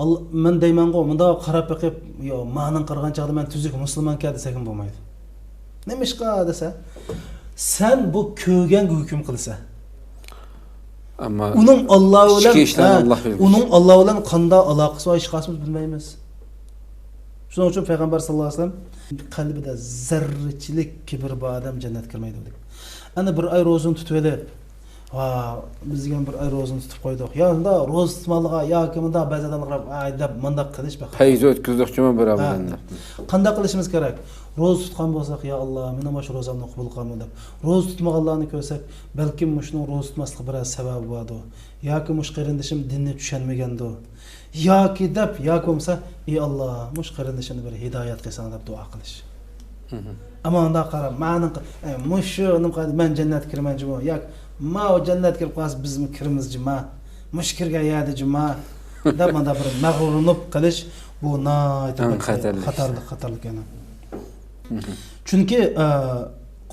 ئال-، مەن دەيمەنغۇ، مۇنداق قاراپ بېقىپ، يو، مانىڭ قارىغان چاغدا مەن تۈزۈك مۇسۇلمانكەن دېسەكمۇ بولمايدۇ. نېمىشقا دېسە، سەن بۇ كۆرگەنگە ھۆكۈم قىلىسەن. ئەمما ئۇنىڭ ئاللا بىلەن، ئىچكى ئىشلارنى ھە، ئاللا بىلىدۇ. ئۇنىڭ ئاللا بىلەن قانداق ئالاقىسى بار، ھېچقايسىمىز بىلمەيمىز. شۇنىڭ ئۈچۈن پەيغەمبەر ساللاللاھۇ ئەلەيھى ۋەسەللەم، «قەلبىدە زەررىچىلىك كىبىر بار ئادەم جەننەتكە كىرمەيدۇ» دېگەن. ئەنە بىر ئاي روزىنى تۇتۇۋېلىپ، ۋا، بىز دېگەن بىر ئاي روزىنى تۇتۇپ قويدۇق. يا مۇنداق روزا تۇتماقلىققا ياكى مۇنداق بەزى ئادەملەر، «ئاي» دەپ مۇنداق قىلىش بەك پەيز ئۆتكۈزدۇقچىمۇ بىر ھە. ئادەمدە. قانداق قىلىشىمىز كېرەك؟ روزا تۇتقان بولساق، «يا ئاللا، مېنىڭ مانا شۇ روزامنى قوبۇل قىلغىن» دەپ. روزا تۇتمىغانلارنى كۆرسەك، بەلكىم مۇشۇنىڭ روزا تۇتماسلىقى بىرەر سەۋەبى باردۇ. ياكى مۇشۇ قېرىندىشىم دىننى چۈشەنمىگەندۇ. ياكى دەپ، ياكى بولمىسا، «ئى ئاللا، مۇشۇ قېرىندىشىمنى بىر ھىدايەت قىلساڭ» دەپ دۇئا قىلىش. مم. ئەمما ئۇنداق قاراپ، مانا، ئە، مۇشۇ نېمە قىلدى، مەن جەننەتكە كىرىمەن جۇمۇ. ياكى، ماۋۇ جەننەتكە كىرىپ قالسا، بىزمۇ كىرىمىز جۇما. مۇشۇ كىرگەن يەردە جۇما. دەپ، مانا بىر مەغرۇرلىنىپ قېلىش، بۇ ناھايىتى ئەڭ بىر خەتەرلىك. خەتەرلىك، خەتەرلىك يەنە. مم. چۈنكى، ئە،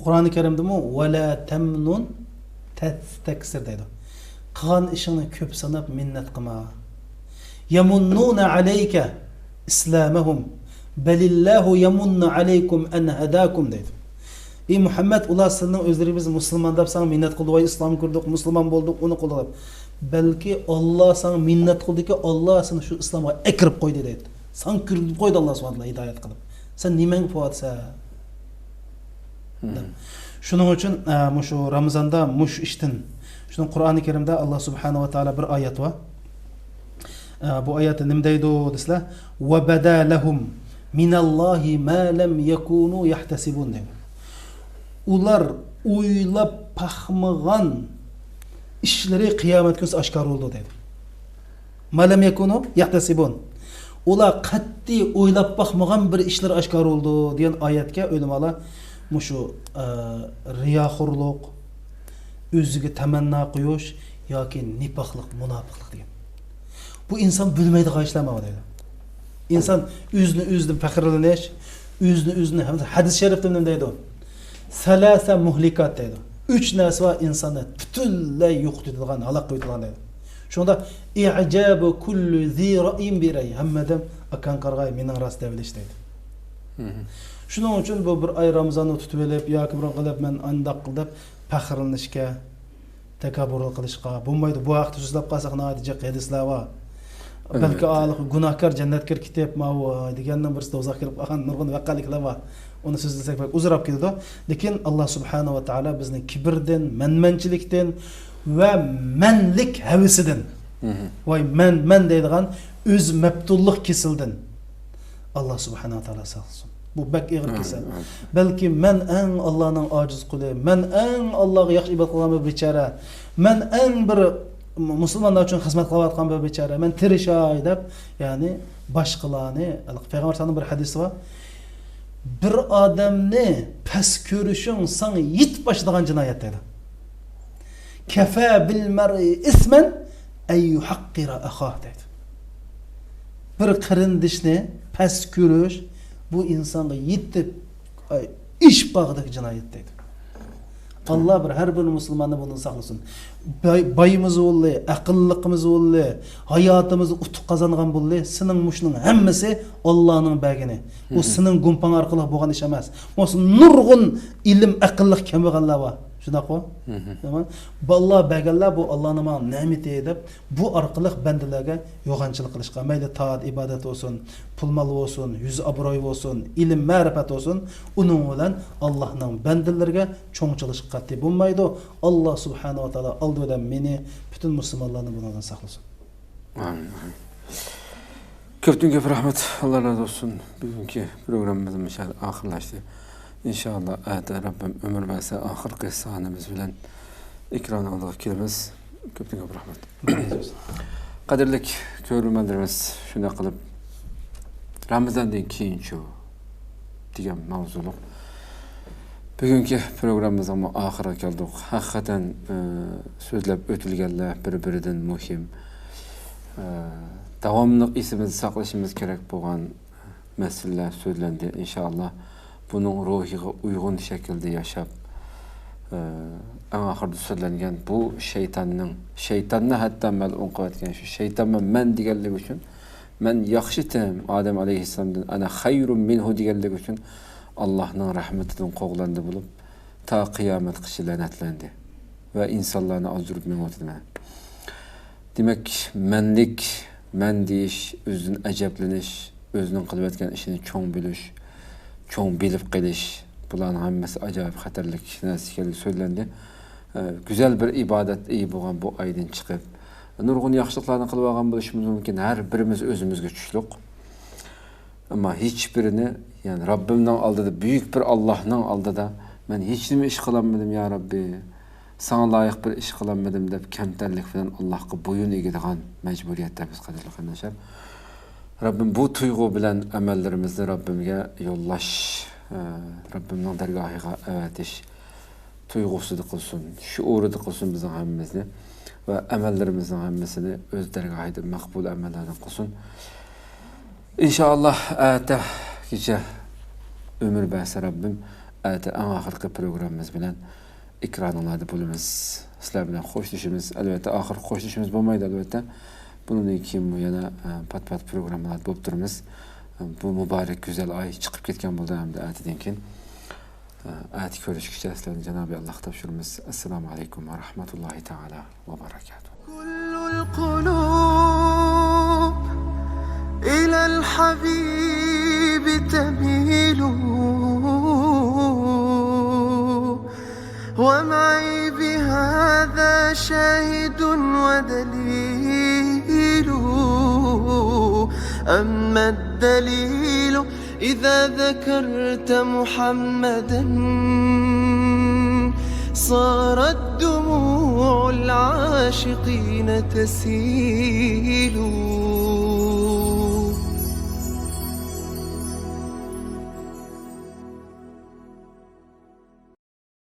قۇرئانى كەرىمدىمۇ، «ۋەلا تەمنۇن تەستەكسىر» دەيدۇ. قىلغان ئىشىڭنى كۆپ ساناپ مىننەت قىلما. «يەمۇننۇنە ئەلەيكە ئىسلامەھۇم. بەلىللاھۇ يەمۇننۇ ئەلەيكۇم ئەن ھەداكۇم» دەيدۇ. ئى مۇھەممەد، ئۇلار سېنىڭ ئۆزلىرى بىز مۇسۇلمان دەپ ساڭا مىننەت قىلدى، ۋاي ئىسلام كىردۇق، مۇسۇلمان بولدۇق، ئۇنى قىلدۇق دەپ. بەلكى ئاللا ساڭا مىننەت قىلدىكى، ئاللا سېنى شۇ ئىسلامغا ئەكىرىپ قويدى دەيدۇ. ساڭا كىرگۈزۈپ قويدى ئاللا سۇبھانەھۇ ھىدايەت قىلىپ. سەن نېمەڭگە پۇۋاتىسەن؟ مم. شۇنىڭ ئۈچۈن، ئە، مۇشۇ رامىزاندا مۇشۇ ئىشتىن، شۇنىڭ قۇرئانى كەرىمدە ئاللا سۇبھانەھۇ ۋە تائالا بىر ئايەت بار. ئە، بۇ ئايەتتە نېمە دەيدۇ دېسىلە، «وبدا لهم من الله ما لم يكونوا يحتسبون» دەيدۇ. ئۇلار ئويلاپ باقمىغان ئىشلىرى قىيامەت كۈنى ئاشكارا بولىدۇ دەيدۇ. «ما لم يكونوا يحتسبون». ئۇلار قەتئىي ئويلاپ باقمىغان بىر ئىشلار ئاشكارا بولىدۇ دېگەن ئايەتكە ئۆلىمالار مۇشۇ، ئە، رىياخورلۇق، ئۆزىگە تەمەننا قويۇش ياكى نىپاقلىق، مۇناپىقلىق دېگەن. بۇ ئىنسان بىلمەيدىغان ئىشلار ماۋۇ دەيدۇ. ئىنسان ئۆزىنى ئۆزىدىن پەخىرلىنىش، ئۆزىنى ئۆزىنى، ھەدىس شەرىپتە نېمە دەيدۇ؟ «سەلاسە مۇھلىكات» دەيدۇ. ئۈچ نەرسە بار ئىنساننى پۈتۈنلەي يوقىتىدىغان، ھالاك قىلىدىغان دەيدۇ. شۇڭدا «ئىئجابۇ كۇللى زى رەئىن بىرەئيى»، ھەممە ئادەم «ئاكاڭ قارىغاي، مېنىڭ راست» دەۋېلىش دەيدۇ. مم. شۇنىڭ ئۈچۈن بۇ بىر ئاي رامىزاننى تۇتۇۋېلىپ ياكى بىر قىلىپ، مەن ئانداق قىل دەپ پەخىرلىنىشكە، تەكەببۇرلۇق قىلىشقا بولمايدۇ. بۇ ھەقتە سۆزلەپ قالساق ناھايىتى جىق ھەدىسلەر بار. بەلكى ئالىقى گۇناھكار جەننەتكە كىرىپ كېتىپ، ماۋۇ دېگەننىڭ بىرسى دوزاخقا كىرىپ قالغان نۇرغۇن ۋەقەلىكلەر بار. ئۇنى سۆزلىسەك بەك ئۇزىراپ كېتىدۇ. لېكىن ئاللا سۇبھانەھۇ ۋە تائالا بىزنى كىبىردىن، مەنمەنچىلىكتىن ۋە مەنلىك ھەۋىسىدىن مم. ۋاي، مەن، مەن دەيدىغان ئۆز مەپتۇنلۇق كېسىلىدىن ئاللا سۇبھانەھۇ ۋە تائالا ساقلىسۇن. بۇ بەك ئېغىر ئامىن، كېسەل. ئامىن. بەلكى مەن ئەڭ ئاللانىڭ ئاجىز قۇلى، مەن ئەڭ ئاللاغا ياخشى ئىبادەت قىلغان بىر بىچارە، مەن ئەڭ بىر مۇسۇلمانلار ئۈچۈن خىزمەت قىلىۋاتقان بىر بىچارە، مەن تىرىشاي دەپ، يەنى باشقىلارنى، پەيغەمبەر ساللاللاھۇ ئەلەيھى ۋەسەللەمنىڭ بىر ھەدىسى بار. بىر ئادەمنى پەس كۆرۈشۈڭ ساڭا يېتىپ ئاشىدىغان جىنايەت دەيدۇ. «كەفا بىل مەرئى ئىسمەن ئەن يۇھەققىرە ئەخاھ» دەيدۇ. بىر قېرىندىشنى پەس كۆرۈش، بۇ ئىنسانغا يېتىپ، ئاي، ئېشىپ بارغۇدەك جىنايەت دەيدۇ. ئاللا بىر ھەر بىر مۇسۇلماننى بۇنىڭدىن ساقلىسۇن. باي-، بايىمىز بولدى، ئەقىللىقىمىز بولدى، ھاياتىمىزدا ئۇتۇق قازانغان بولدى. سېنىڭ مۇشۇنىڭ ھەممىسى ئاللانىڭ بەرگىنى. بۇ سېنىڭ گۇمپاڭ ئارقىلىق بولغان ئىش ئەمەس. بولمىسا نۇرغۇن ئىلىم، ئەقىللىق كەمبەغەنلەر بار. شۇنداققۇ؟ تامام. باللا بەرگەنلەر بۇ ئاللانىڭ ماڭا نېمىتى دەپ، بۇ ئارقىلىق بەندىلەرگە يوغانچىلىق قىلىشقا، مەيلى تائەت ئىبادەت بولسۇن، پۇل مال بولسۇن، يۈز ئابروي بولسۇن، ئىلىم مەرىپەت بولسۇن، ئۇنىڭ بىلەن ئاللانىڭ بەندىلىرىگە چوڭچىلىشقا قەتئىي بولمايدۇ. ئاللا سۇبھانەھۇ ۋە تائالا ئالدى بىلەن مېنى، پۈتۈن مۇسۇلمانلارنى بۇنىڭدىن ساقلىسۇن. ئامىن، ئامىن. كۆپتىن كۆپ رەھمەت، ئاللا رازى بولسۇن. بۈگۈنكى پروگراممىمىز مۇشۇ يەردە ئاخىرلاشتى. ئىنشائاللا، ئەتە رەببىم ئۆمۈر بەرسە، ئاخىرقى سانىمىز بىلەن ئېكران ئالدىغا كېلىمىز. كۆپتىن كۆپ رەھمەت. قەدىرلىك كۆرۈرمەنلىرىمىز، شۇنداق قىلىپ، رامىزاندىن كېيىنچۇ دېگەن ماۋزۇلۇق بۈگۈنكى پروگراممىمىزنىڭمۇ ئاخىرىغا كەلدۇق. ھەقىقەتەن، ئە، سۆزلەپ ئۆتۈلگەنلەر بىر-بىرىدىن مۇھىم. ئە، داۋاملىق ئېسىمىزدە ساقلىشىمىز كېرەك بولغان مەسىلىلەر سۆزلەندى. ئىنشائاللا، بۇنىڭ روھىغا ئۇيغۇن شەكىلدە ياشاپ، ئە، ئەڭ ئاخىرىدا سۆزلەنگەن بۇ شەيتاننىڭ، شەيتاننى ھەتتا مەلئۇن قىلىۋەتكەن شۇ شەيتانمۇ مەن دېگەنلىكى ئۈچۈن، مەن ياخشى تېم، ئادەم ئەلەيھىسسالامدىن، ئەنە خەيرۇم مىنھۇ دېگەنلىكى ئۈچۈن، ئاللانىڭ رەھمىتىدىن قوغلاندى بولۇپ، تا قىيامەتقىچە لەنەتلەندى ۋە ئىنسانلارنى ئازدۇرۇپ مېڭىۋاتىدۇ مانا. دېمەك، مەنلىك، مەن دېيىش، ئۆزىدىن ئەجەبلىنىش، ئۆزىنىڭ قىلىۋەتكەن ئىشىنى چوڭ بىلىش، چوڭ بىلىپ قېلىش، بۇلارنىڭ ھەممىسى ئاجايىپ خەتەرلىك نەرسە ئىكەنلىكى سۆزلەندى. ئە، گۈزەل بىر ئىبادەت ئېيى بولغان بۇ ئايدىن چىقىپ، نۇرغۇن ياخشىلىقلارنى قىلىۋالغان بولۇشىمىز مۇمكىن. ھەر بىرىمىز ئۆزىمىزگە چۈشلۈق. ئەمما ھېچبىرىنى، يەنى رەببىمنىڭ ئالدىدا، بۈيۈك بىر ئاللاھنىڭ ئالدىدا مەن ھېچنېمە ئىش قىلالمىدىم، يا رەببى، ساڭا لايىق بىر ئىش قىلالمىدىم دەپ كەمتەرلىك بىلەن ئاللاھقا بويۇن ئېگىدىغان مەجبۇرىيەتتە بىز، قەدىرلىك قېرىنداشلار. رەببىم بۇ تۇيغۇ بىلەن ئەمەللىرىمىزنى رەببىمگە يوللاش، ئە، رەببىمنىڭ دەرگاھىغا ئەۋەتىش تۇيغۇسىدا قىلسۇن، شۇئۇرىدا قىلسۇن بىزنىڭ ھەممىمىزنى ۋە ئەمەللىرىمىزنىڭ ھەممىسىنى ئۆز دەرگاھىدا مەقبۇل ئەمەللەردىن قىلسۇن. ئىنشائاللا، ئەتە كېچە ئۆمۈر بەرسە رەببىم، ئەتە ئەڭ ئاخىرقى پروگراممىمىز بىلەن ئېكرانىڭلاردا بولىمىز. سىلەر بىلەن خوشلىشىمىز. ئەلۋەتتە، ئاخىرقى خوشلىشىشىمىز بولمايدۇ، ئەلۋەتتە. بۇنىڭدىن كېيىنمۇ يەنە، ئە، پات-پات پروگراممىلاردا بولۇپ تۇرىمىز. بۇ مۇبارەك گۈزەل ئاي چىقىپ كەتكەن بولدى ئەمدى ئەتىدىن كېيىن. ئەتە كۆرۈشكىچە سىلەرنى جانابى ئاللاھقا تاپشۇرىمىز. ئەسسالامۇ ئەلەيكۇم ۋە رەھمەتۇللاھى تائالا ۋە بەرەكاتۇھ. كل القلوب إلى الحبيب تميل، ومعي بهذا شاهد ودليل. أما الدليل إذا ذكرت محمدا، صارت دموع العاشقين تسيل.